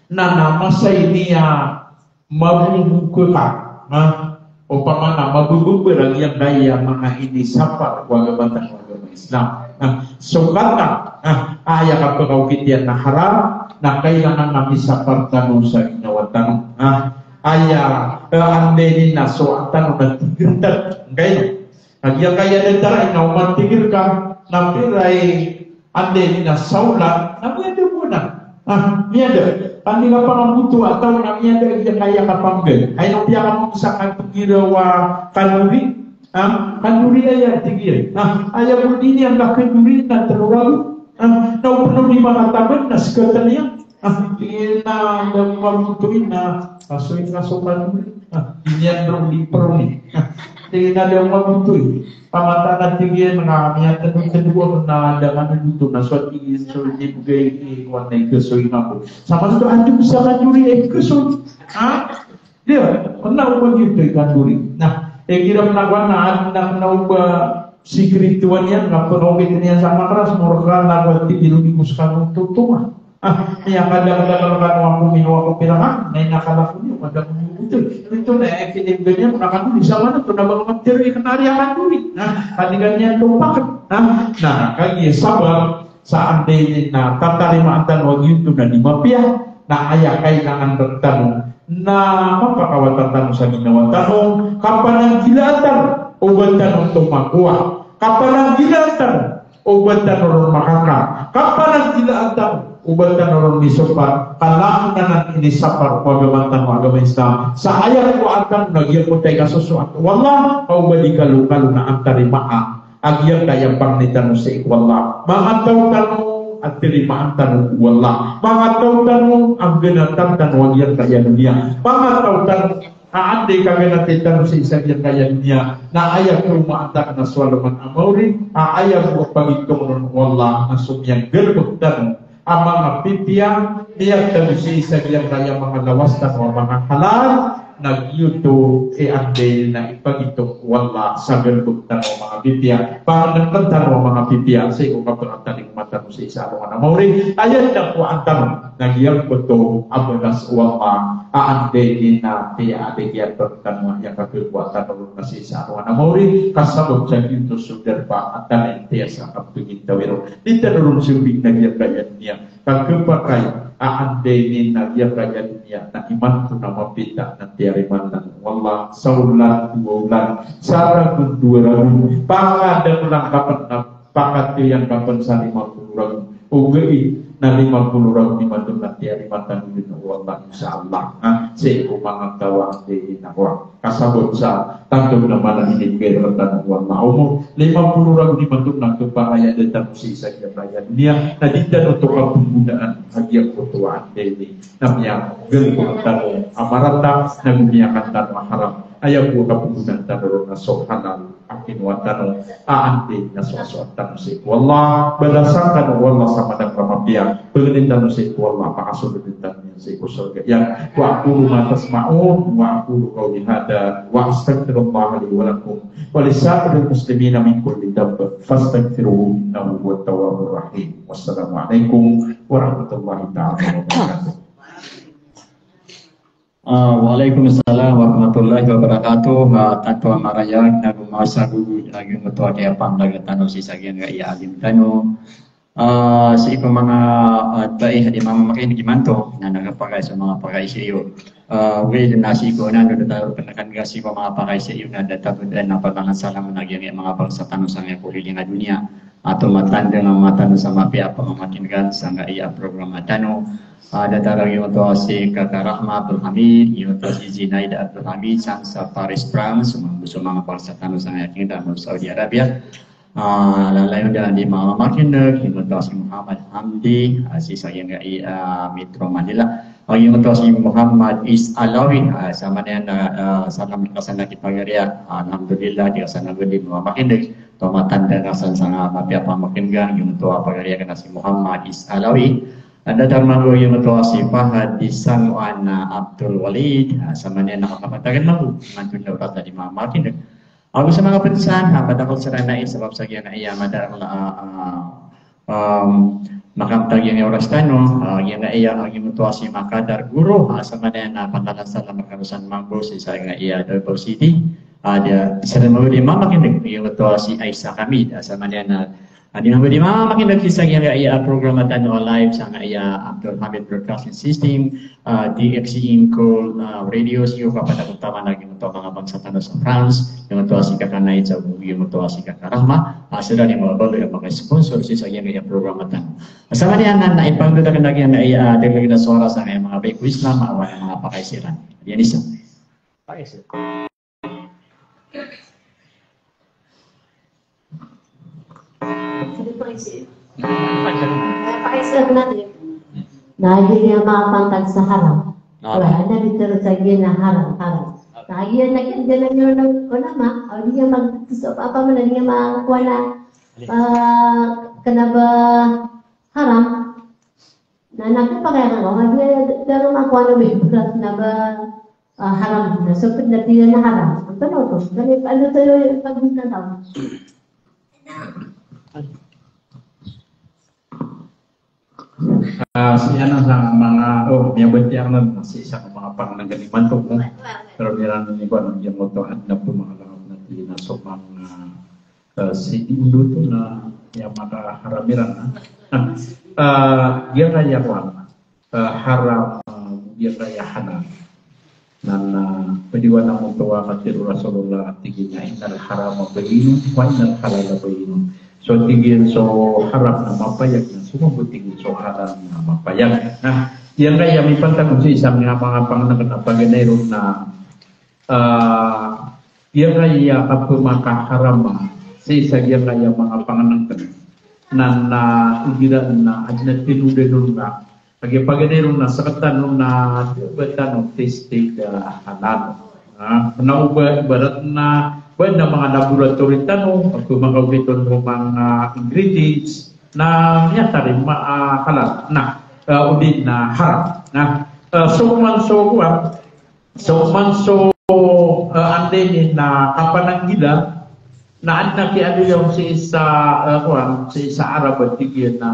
na, na masa ini a mabobokaka, na, opama na mabobobor a giyangkaya manga inisapar ko agama tano a agama Islam. Na, so kata, na, aya kapakaokit iyan na haram, na kailangan na misapar tano sa ginawa tano. Na, aya, eh, anday ini na so tano na tigr tano. Ngkaino? Na giyangkaya datar a ino, oman tigr ka, na pira i anday ini na saolan, na miyada bo na. Ah, miyada. Anday ka pangamboto a taw na miyada giyangkaya kapanggal. Ay, na piyakamambo sa katigr a kandori. Ah, kandori aya tig iyan. Ah, aya bo di niyan kakandori na telo ragon. Ah, na o pn o lima kataman na skatan iyan. Ah, tig iyan a da mamboto ini na, ah, so ini na so kandori. Ah, di niyan roo di proni. Ah, tig iyan a da mamboto ini. Pamataan a tig iyan a miyatndo-tndo ako na da kandori oto na so tig iyan so di bgay i kowan na ikasoy ngka bo. Sa maoto a di bo sa kandori a ikasoy. Ha? Di, na o ba giyoto i kandori. Na, igira pn a kowan na, na, na o ba sikritowan iyan, na pn o ba giyoto niyan sa makras, morka na kowan tig iyan o di ko skano totonga. Ah, aya kadakdakl kano ako mino ako pilangan, na inakal ako niyo, kada ko niyo oto. Ito na, eh, kinibgan iyan, na kandori, sa maoto na ba ka matero i kna ari a kandori. Na, kadigan iyan topak. Ah, na, kagiya sabap, sa anday ini na tatarimaan tano a giyoto na di mapiya, na aya kailangan rktano na mapakawatan tano sa ginawa tano, kapananggilaan tano o ba tano tomakowa, kapananggilaan tano o ba tano ron makaka, kapananggilaan tano o ba tano ron misopat, ka langon anan inisapar ko agama tano a agama Islam. Sa aya kowaan tano na giyangkoto i kasosoat o Allah, ka o ba di kalokalo na antarimaa a giyangkaya pangni tano sii ko Allah. Manga taw tano a tarimaan tano o Allah. Manga taw tano a ganatan tano a giyangkaya doniya. Manga taw tano a anday kaganati tano sii sa giyangkaya doniya na aya kaomaan tano na so alongan a maori, a aya bo a pagitong ron o Allah na so miyanggalbk tano a manga pipiya, miyatano sii sa giyangkaya manga lawas tano a manga halal, Na giyoto i anda i na ipagitong o Allah sa galbk tano a manga pipiya. Pangndngkn tano a manga pipiya sii ko kapakatalingoma tano sii sa alongan a maori. Aya dn a kowaan tano na giyangkoto a balas o Allah a anda i na tiya a di giya tano a iyakakowaa tano ron na sii sa alongan a maori. Ka sabap sa giyoto so darpa a tano i tiya sa kapagintawiro. Di tano ron sii na giyangkaya doniya. Ka khapakay a anda i na giyangkaya doniya na imanto na mapita na tiyarimaan o Allah sa olan, dowa olan, sa ragon, dowa ragon. Pakadaklan ka pn na pakatiyan ka pn sa lima polo ragon. Ogaid na lima polo ragon imanto na tiyarimaan o Allah, insha Allah. Ha, sii ko manga taw a anda i na kowaa. Ka sabap sa tanto na maana ini, bigay rktano o Allah a omor lima polo ragon imanto na khapakay a da tano sii sa giyangkaya doniya na di tano oto kapnggonaan a giyangkoto a anda i na miyagalbk tano a marata na go miyakan tano a haram. Aya bo a kapnggonaan tano ron na so halal a kinowa tano a anda i na soasoat tano sii ko Allah. Balasan tano o Allah sa madakl a mapiya. Pangnin tano sii ko Allah, pakasoldn tano sii ko sorga iyan. Wa aqulu ma tasma'un, wa aqulu qawli hadha, wa astaghfirullaha li wa lakum, wa lisa'iril muslimina min kulli dhanb, fastaghfiruhu innahu huwat tawwabur rahim. Wassalamu alaikum warahmatullahi ta'ala wabarakatuh. Ah, wa alaikum salam warahmatullahi wabarakatuh. Ah, tanto a marayag na go masagogod a giyoto a kiyapangdaga tano sii sa giyangkaya alim tano. Ah, sii ko manga, ah, bai a di mamamakin'g imanto, na khapakay so manga pakaisa iyo. Ah, ogaid na sii ko nan do da tano pnkan ka sii ko manga pakaisa iyo na da tano dn a pagkakasalam na giyangkaya manga bangsa tano sangkaya ko liling a doniya. Ato matandang a mata tano sa mapiya a pamamakin'gan sangkaya programa tano. Ah, datar a giyoto a si Kaka Rahma Abdul Hamid, giyoto a si Zinaid Abdul Hamid, sangkaya sa Paris, France, so manga, so manga bangsa tano sangkaya Kingdom of Saudi Arabia. Ah, lalayon dn a di mamamakin'g, giyoto a si Muhammad Hamdi, ah, sii sa giyangkaya, ah, Metro Manila. Ah, giyoto a si Muhammad Is Alawi, ah, sa maana niyan na, ah, salam ka san a kipagariya. Ah, alhamdulillah, di ka san a godi mamamakin'g. Oto matandang ka san sangkaya mapiya a pamamakin'gan, giyoto a pagariya ka na si Muhammad Is Alawi. Anda tarmanggo giyoto a si Fahad di Sanuan, ah, Abdul Walid, ah, sa maana niyan na kapatagan manggo, antonaa i oras a di mamamakin'g. Ago sa manga pnsan, ah, madakl siran ai sabap sa giyangkaya madakl, ah, ah, um, makamtag giyangkaya oras tano, ah, giyangkaya, ah, giyoto a si Makadar Guro, ah, sa maana niyan na pangkanan san a makarosan manggo sii sa giyangkaya Davao City. Ah, di, siran manggo di mamamakin'g, giyoto a si Aisa Kamid, ah, sa maana niyan na, ah, di manggo di mamamakin'g sii sa giyangkaya programa tano a live sangkaya Abdul Hamid Broadcasting System, ah, D X E Incol, ah, Radio, sii ko kapatakotaman a giyoto a manga bangsa tano sa France, giyoto a si Kaka Naid sa, giyoto a si Kaka Rahma, ah, siran i mabaloy a makasponsor sii sa giyangkaya programa tano. Sa maana niyan na ipangdodakn a giyangkaya, ah, dagdag a sowara sangkaya manga bai ko Islam, ah, awan a manga pakaisa iran. Iyan isa. Pakaisa. Na di niyan makapantag sa haram. Wala na di tero sa giya na haram, haram. Na giya na giya na niyan na ulama, aw di niyan mag-, so, apa man, di niyan makuha na, ah, kna ba haram. Na, na, pakay ka nga, nga di, di, di, makuha na ba, na ba, ah, haram, na so pd na di na haram. Antonaa oto? Dali, ano to yung pagkita tao? Ah, sii anan sa manga, oh, miyabatiya anan, sii sa manga pangnngkn imanto, no? Pero miran ini ba, no, giyoto adn a pmangalangap na di na so manga, eh, sii di oto na miyakaharam iran, na. Ah, giyangkaya kowan, eh, haram, ah, giyangkaya halal. Na, na, pd i wana oto a katharo o Rasulullah a tig iyan a, "Innal harama bayyinun, wa innal halala bayyinun." So, tig iyan, so haram na mapayag, na so mambo, tig iyan, so halal na mapayag. Na, giyangkaya mipantag sii sa manga pangnngkn a paganay ron na, ah, giyangkaya kapmakaharam sii sa giyangkaya manga pangnngkn. Na, na, igira na adn a tinodan on na, kagiya paganay ron na sktano na, ba tano tested a halal. Na, na o ba, ibarat na, ba na manga laboratory tano, pd makaogit on o manga ingredients, na miyatarima a halal. Na, ah, odi na haram. Na, ah, so man so kowan, So man so, eh, anda ini na kapananggila, na adn a kiyaaloya on sii sa, eh, kowan, sii sa Arab a tig iyan na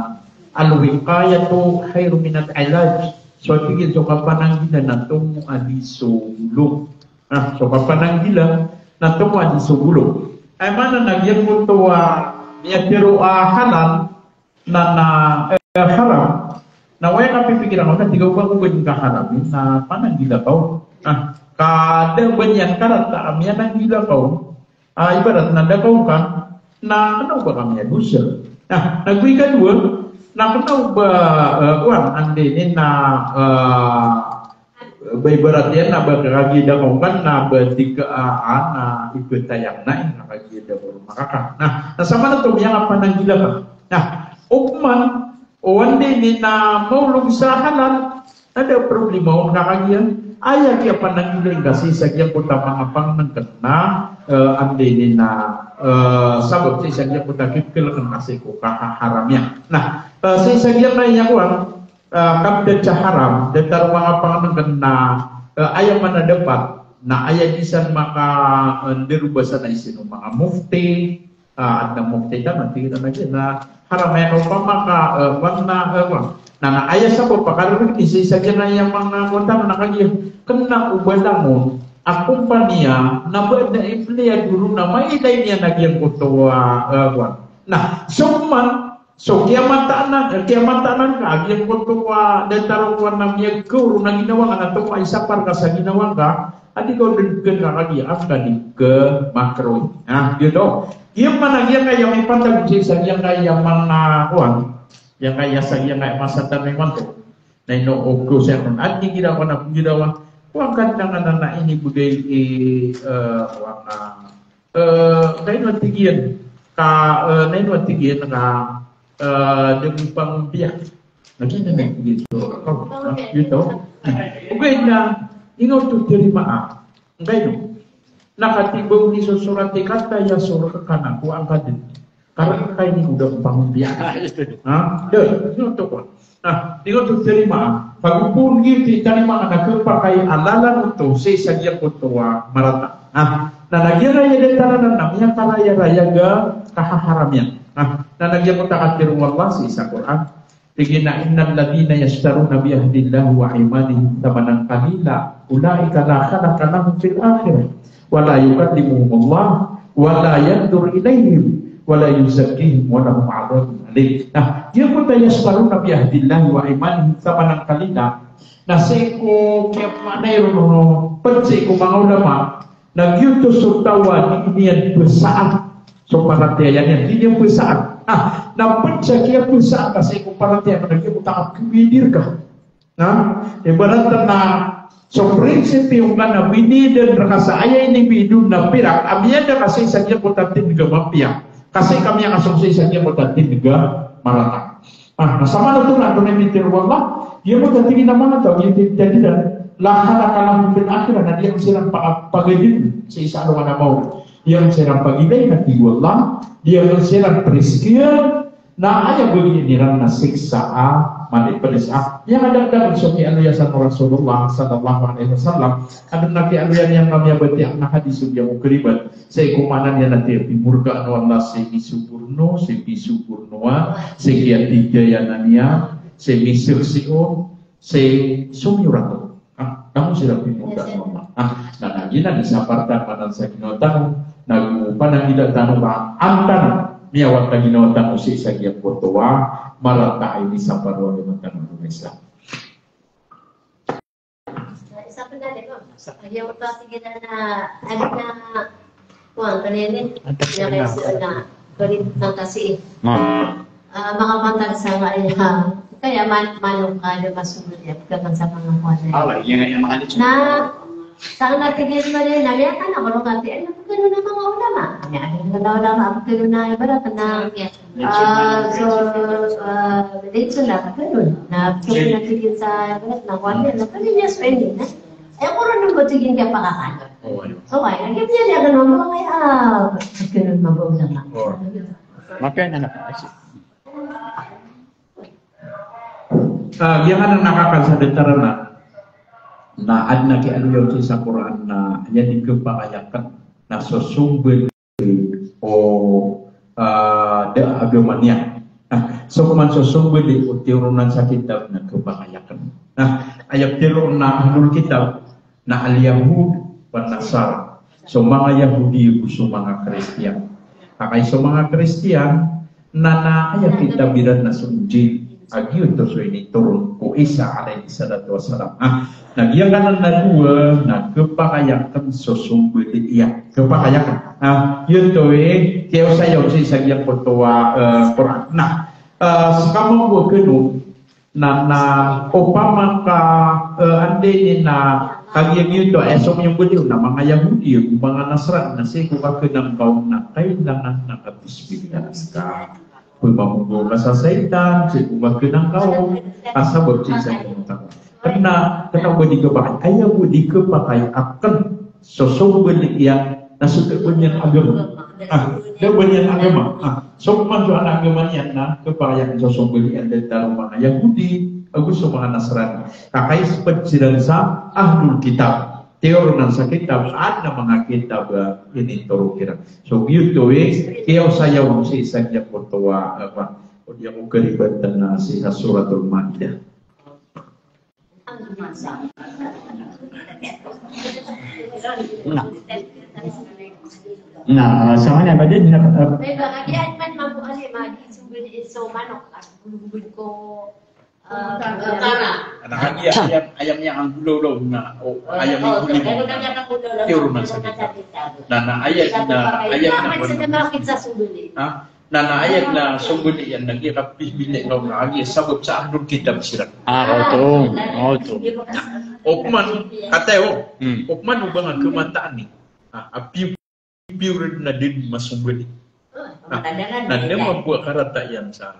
al-wiqayatu khayrun minal ilaj. So tig iyan so kapananggila na tomo a di so golo. Ah, so kapananggila na tomo a di so golo. Aya maana na giyangkoto a miyatharo a halal, na, na, eh, haram. Na aya kapipikiran ka on na tig ka o ba ko ba ngka haram, na pananggila ka on. Ah, ka da a ba niyan karata a miyananggila ka on. Ah, ibarat na da ka on kan, na kna o ba ka miyadosa. Ah, na go ikadowa, na kna o ba, eh, kowan, anda ini na, eh, ba ibarat iyan na ba kagiya da ka on kan na ba di ka, ah, ah, na iptayang na, eh, na kagiya da ka on makaka. Na, na saman oto miyakapananggila ka. Na, oman, o anda ini na maolog sa halal, na da a problema on ka kagiya. Aya kiyapananggila ingka sii sa giyangkoto a manga pangnngkn na, eh, anda ini na, eh, sabap sii sa giyangkoto a kikl kn ka sii ko kahaharam iyan. Na, eh, sii sa giyangkaya kowan, ah, kabda sa haram, datar o manga pangnngkn na, eh, aya mana dapat, na aya di san maka, eh, ndarobasa na isino manga mufti, ah, adn a mufti tano, tig iran a giya na haram aya na opama ka, eh, kowan na, eh, kowan. Na, na aya sabap a kararani sii sa giyangkaya manga kowan tano na kagiya, kna o ba langon a kompaniya na ba adn a empleyado ron na mailay niyan a giyangkoto a, eh, kowan. Na, so man, so kiyamataan, kiyamataan ka a giyangkoto a datar o kowan na miyagkaoro na ginawa ngka na tomo a isapar ka sa ginawa ngka a di ka on dn ka kagiya angka di ka makro. Na, giyoto. Giya man a giyangkaya mipantag sii sa giyangkaya manga kowan. Giyangkaya sa giyangkaya masa tano imanto. Na ino o ko siya kon adn i girawa na girawa. Kowan ka dn a ngka na ini bgay i, eh, kowan a Eh, na ino a tig iyan ka, eh, na ino a tig iyan ka, eh, da bo pangompiya. Na giya na tig iyan so, oh, ah, giyoto. Ogaid na, ino oto tarimaa. Angkaino. Na katii ba on i so sorat i kata ya so rk ka na ko angka dn. Karna kaini ko da pangompiya. Ha? Da, ino oto ko. Na, ino oto tarimaa. Pagogoon giyoto i tarimaa na khapakay a lalan oto sii sa giyangkoto a marata. Na, na giya aya datar anan na miyakarayarayag a kahaharam iyan. Na, na giya oto a katharo o Allah sii sa Qur'an. Tig iyan a, "Innal ladhina yashtaruna bi ahdillahi wa aymanihim thamanan qalila, ulaika la khalaqa lahum fil akhirah." "Wa la yukallimuhumullah, wa la yanzuru ilaihim, wa la yuzakkihim, wa lahum adhabun alim." Na, giyangkoto a yashtaruna bi ahdillahi wa aymanihim thamanan qalila. Na sii ko kiyamaana iron on, pd sii ko manga ulama, na giyoto so taw a di niyan bsaan so paratiyaya niyan, di niyan bsaan. Ah, na pd sa kiyabsaan ka sii ko paratiyaya, na giyoto a kiyabidil ka. Na, ibarat na so prinsipyo ngka na biniyadan rka sa aya inibid on na pirak, a miyada ka sii sa giyangkoto a tindg a mapiya. Ka sii ka miyakasong sii sa giyangkoto a tindg a marata. Ah, na saman oto na, antonaa i pitharo o Allah, giyangkoto a tig iyan a manga taw, giyoto i tindg iyan, la khalaqa lahum fil akhirah, na di akn siran pa-, pagadn sii sa alongan a maori. Di akn siran pagilay na tig o Allah, di akn siran prizkian, na aya bagian iran na siksa a manipds. Ah, aya kadakdakl so kiyaaloya san o Rasulullah sallallahu alaihi wasallam, adn a kiyaaloya niyan a miyabatiya a hadis o giyangkoto a karibat. Sii ko maana niyan na tig iyan a pimorkaan o Allah sii misoborno, sii misobornoa, sii kiyatigayanan iyan, sii misaksi on, sii somiyorat on. Ah, na go siran pimorkaan o Allah. Ah, na giyanan i sapar tano anan sa ginawa tano, na go pananggila tano ka an tano miyawat a ginawa tano sii sa giyangkoto a marata a inisapar o agama tano a Islam. Isa pn a di ko. Isa. Aya oto a tig iyan a, adi na, kuwan, kna ini. Antak na. Kna, kna, kna, kna, kasi. Na. Ah, makapantag sa nga, aya, kaya man, manok ka, di ba, sumuli, at kakan sa mga kuwan na. Ala, iya nga, iya nga, na, sa nga tig iyan man, na, miyakan ako, nung ati, ay, napagano na mga ulama. Miyakan na ulama, napagano na, ibarat na, ah, so, ah, dito na, ganun. Na, so, pinatigil sa, na, kuwan yan, na, pwede niya sa pwede na. Eh, puro nung batigin ka pakakan. Oo, ano. So, ay, ang ganyan niya, ganun, mga, ah, ganun, mga ulama. Oo. Mapaya na na, kasi. Ah, giyanan a nakakal sa datar anan. adn a kiyaaloya on sii sa Qur'an na aya di khapakay akn na so sombali o, ah, da a agama niyan. Na so man so sombali o tiyoronan sa kitab na khapakay akn. Na aya ptharoon a ahlul kitab na al-Yahud wan Nasara. So manga Yahudi ago so manga Kristiyan. Ka kay so manga Kristiyan na, na aya kitab iran na so Injil, a giyoto so initoron ko Isa alayhis salatu wassalam. Ah, na giyangkanan a dowa na khapakay akn so sombali iyan. Khapakay akn. Ah, giyoto i kiyaosaya on sii sa giyangkoto a, eh, Qur'an. Na, eh, ska mambo kano na, na opama ka, eh, anda ini na kagiya giyoto, eh, so miyombali on na manga Yahudi ago manga Nasrani na sii ko kaknang ka on na kailangan na kabismillah ska. Pmambo ka sa saitan sii ko kaknang ka on, ka sabap sii sa giyangkoto. Kna, kna o ba di khapakay, aya bo di khapakay akn so sombali iyan na so da a ba niyan agama. Ah, da a ba niyan agama. Ah, so man so anan a agama niyan na khapakay akn so sombali iyan, datar o manga Yahudi ago so manga Nasrani. Ka kay spad siran sa ahlul kitab. Tiyoronan sa kitab, adn a manga kitab, ah, initoron kiran. So giyoto i kiyaosaya on sii sa giyangkoto a, ah, apa, o di ako karibatan na sii sa Suratul Maidah. Na. Na, ah, sa kanya ba din na, ah, Anak agi, ayam, ayam yang ang gulaw-law na, o, ayam yang gulaw-law na. Tiyoronan sa kitab. Na, na, ayat na, ayat na, ha? Na, na, ayat na sombali iyan na giya kabismillah na agi sabap sa ahlul kitab siran. Ah, oto, oto. Na, opama, katayo, Hmm. opama o ba nga khamataan i. Ah, apiyo, apiyo ran na da dn masombali. Ah, na da mambo a karata iyan sa.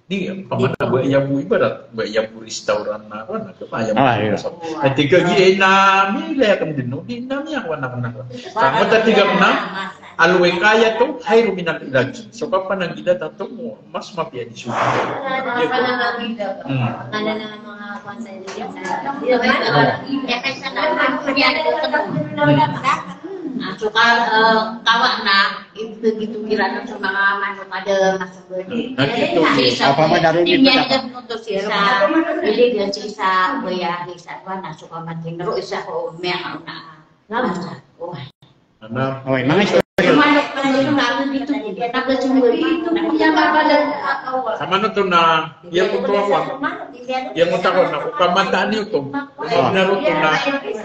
Di, opama na ba aya bo ibarat, ba aya bo restaurant na, na, na, ba aya bo Ah, iya. restaurant. Ati kagiya na, milay akn dn, no? Di na miyakowa na, na. Sa mata tig akn na, al-wiqayatu khayrun minal ilaj. So, kapanangida tato mo, mas mapiya di so. Hmm. Ah, so ka, eh, kawa na, ito, ito, kira na sa manga manok a da masombali. Hmm. Ito, ito. Apa man aro Hindi di niya pagkaka- ito, ito, sisa, hindi niya sisa, kuya, isa, kuya, na, so ka, matin, ro, isa ko, may, ano, na, Ano? Okay, mga istorya. Sa mano to na, iya ko to ako. Iya ko to ako na, o kamataan iyo to. Ah. Na ro to na,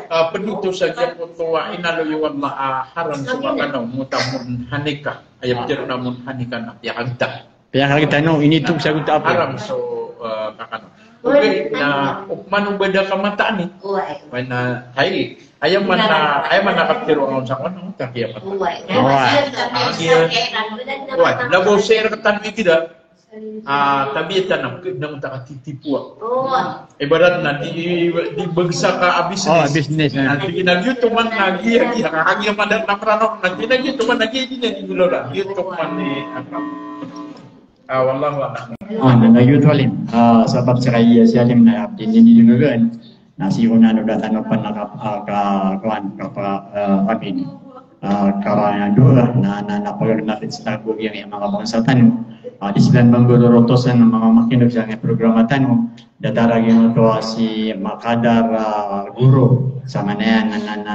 ah, pd oto sa iya ko to a inaloy o Allah a haram so kakano, mota munhanika. Aya pitharo na munhanika na piyakagta. Piyakagta, no, initog sa gota apo. Haram so, ah, kakano. Okay, na opama o ba da kamataan i. Oway. Oway na, hay, aya man na, aya man na kapitharo on sa kono, kakiyamat. Oway. Oway. Oway. Labaw sa iran katano i kida. Ah, tabiya tano, kna o ta katitipoa. Oway. Ibarat na di, di bagsa ka a business. Oh, business, eh. Na di na giyoto man na giya, giya, kagiya man na prano, na di na giyoto man na giya, di na di lola. Giyoto man ni, ano. Ah, wallahu a'lam. Ah, na, na giyoto alim. Ah, sabap sa kaya si alim na abdi niyan di dn gagaan. Na sii ko nano da tano pn na ka, ah, ka, kuwan, kapa, ah, amin. Ah, karana doa, na, na, na pagari na pit sa tago giyangkaya manga bangsa tano. Ah, di siran manggororotosan a manga makineg sa giyangkaya programa tano. Datar a giyoto a si Makadar, ah, Guro. Sa manaya na, na, na,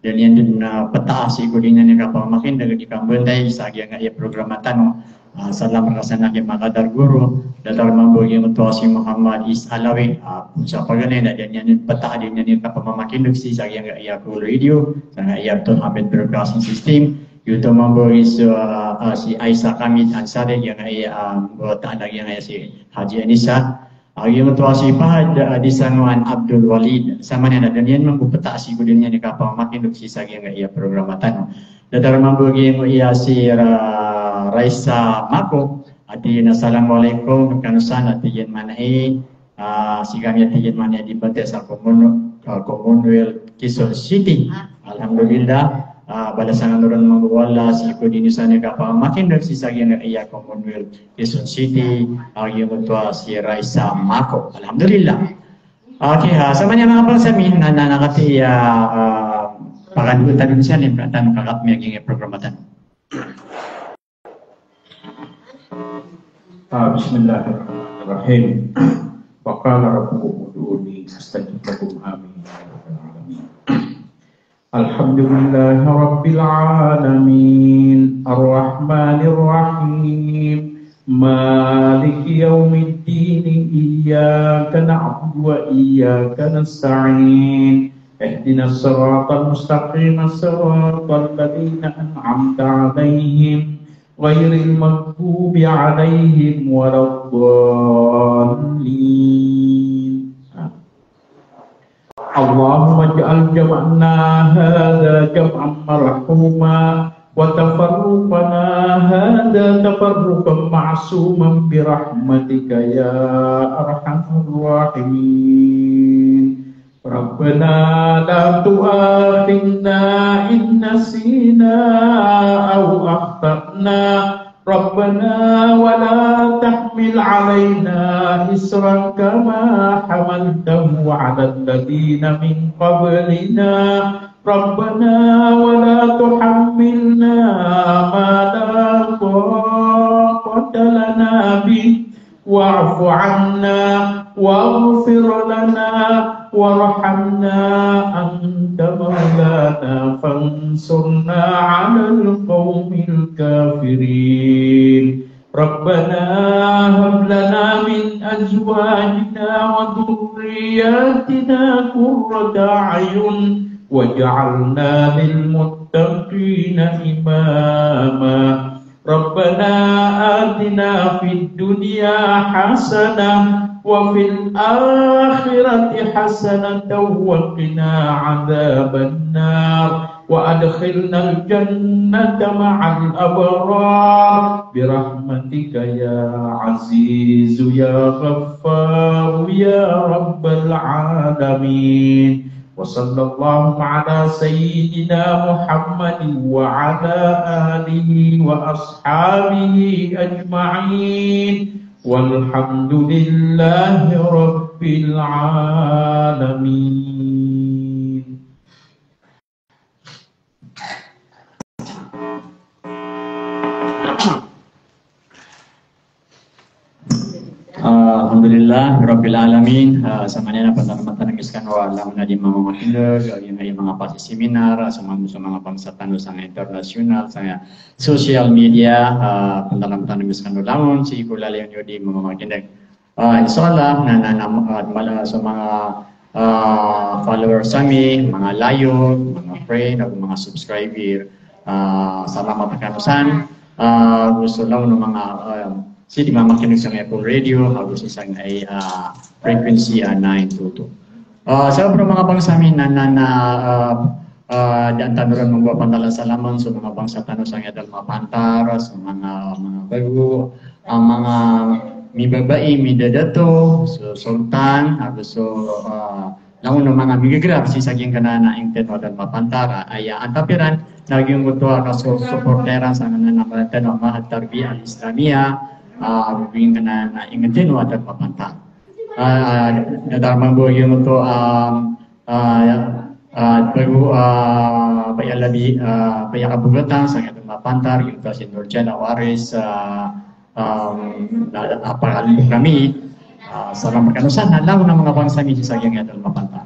Da niyan dn, ah, ptha sii ko di niyan i kapamakineg, di kambantay sa giyangkaya programa tano. Ah, salam rkasn a ki Makadar Guro, datar mambo giyangkoto a si Muhammad Is Alawi, ah, pn sa paganay na da niyan dn ptha di niyan i kapamamakineg sii sa giyangkaya Kolo Radio, sa giyangkaya Abdul Hamid Broadcasting System, giyoto mambo is, ah, ah, si Aisa Kamid Ansari, giyangkaya, ah, mambo tanda giyangkaya si Haji Anisa, A giyoto a si Fahad, ah, di Sanoan Abdul Walid. Sa manaya na da niyan mambo ptha sii ko di niyan i kapamakineg sii sa giyangkaya programa tano. Datar mambo giyangkaya si Ra-, Raisa Mako, a tig iyan a, "Assalamualaikum, kano san?" A tig iyan manaya, ah, sii kami a tig iyan manaya di bantay sa Common-, ah, Commonwealth Quezon City. Alhamdulillah, ah, balasan kano ron mambo o Allah sii ko di niyan san i kapamakineg sii sa giyangkaya Commonwealth Quezon City, a giyoto a si Raisa Mako. Alhamdulillah. Okay, ah, sa manga manga pagsamin na, na, na kati, ah, ah, pagandaw tano san, eh, tano kakatmi a giyangkai a programa tano. Ah, bismillahirrahmanirrahim. Wa qala rabbukum ud'uni astajib lakum. Amin ya rabbal alamin. Alhamdulillahi rabbil alamin. Arrahmanirrahim. Maliki yaumiddin. Iyyaka na'budu wa iyyaka nasta'in. Ihdinas siratal mustaqim. Siratal ladzina an'amta 'alaihim ghairil maghdubi 'alaihim waladdallin. Allahumma ij'al jam'ana hadza jam'an marhuma wa tafarruqana hadza tafarruqan ma'suman bi rahmatika ya arhamar rahimin. Rabbana la tu'akhidhna in nasina aw akhta'na. Rabbana wa la tahmil 'alaina isran kama hamaltahu 'alal ladzina min qablina. Rabbana wa la tuhammilna ma la taqata lana bih. Wa'fu 'anna, waghfir lana, warhamna, anta maulana, fansurna 'alal qaumil kafirin. Rabbana hab lana min azwajina wa dhurriyyatina qurrata a'yun waj'alna lil muttaqina imama. Rabbana atina fid dunya hasanah wa fil akhirati hasanatan wa qina adzabannar. Wa adkhilnal jannata ma'al abrar. Birahmatika ya Azizu ya Ghaffaru ya Rabbal alamin. Wa sallallahu ala sayyidina Muhammadin wa ala alihi wa ashabihi ajma'in. Walhamdulillahi rabbil alamin. Ah, alhamdulillah rabbil alamin. Ah, sa manga na pandarmatan a gis kano a langon a di manga makineg, a giyangkai a manga pasi seminar, ah, so manga, so manga bangsa tano sangkai international, sangkai social media, ah, pandarmatan a gis kano langon, sii ko lalayon iyo di manga makineg. Ah, insha Allah, na, na, na, ah, mala, so manga, ah, followers ami, manga layok, manga friend, ago manga subscriber, ah, salamat kano san, ah, ago so langon o manga, ah, sii di mamakineg sangkai a Apple Radio, ago sii sangkai a, ah, frequency, ah, nine two two. Ah, sa paro manga bangsa ami na, na, na, ah, ah, daan tano ron mambo a pandalasalaman so manga bangsa tano sangkai a dalem a pantar, so manga, manga bago, ah, manga mibabai, midadato, so sultan, ago so, ah, langon o manga migagrap sii sa giyangkanan a inged tano a dalem a pantar, ah, aya antap iran, na giyangkoto a kaso-, supporter iran sangkanan a mala tano a Ma'had Tarbiyah Al-Islamiyah, ah, ago giyangkanan a inged tano a dalem a pantar. Ah, datar mambo giyangkoto, ah, ah, ya, ah, bago, ah, Baya Labi, ah, Baya Kabogatan, sangkai a dalem a pantar, giyangkoto si Nurjana Waris, ah, um, na, ah, pakalimo kami, ah, salamat kano san, na langon a manga bangsa ami sii sa giyangkai a dalem a pantar.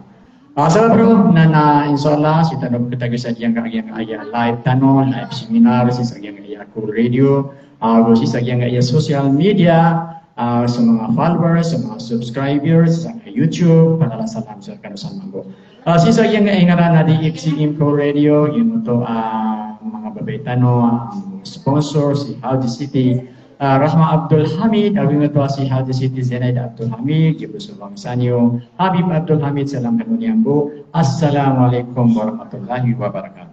Ah, sa paro na, na, insha Allah, sii tano pkhatagn sa giyangkai a, giyangkai a live tano, live seminar, sii sa giyangkai a Cool Radio, ah, ago sii sa giyangkai a social media, ah, so manga followers, so manga subscribers, sii sa YouTube, pandalasalaman sa kano san mambo. Ah, sii sa giyangkai a ingaran a D X C Info Radio, giyangkoto, ah, manga babay tano, ah, sponsor, si Hajj City, ah, Rahma Abdul Hamid, ago giyangkoto a si Hajj City Zenaid Abdul Hamid, giyoto so bangsa niyo, Habib Abdul Hamid, salam kano niyan bo. Assalamu alaikum warahmatullahi wabarakatuh.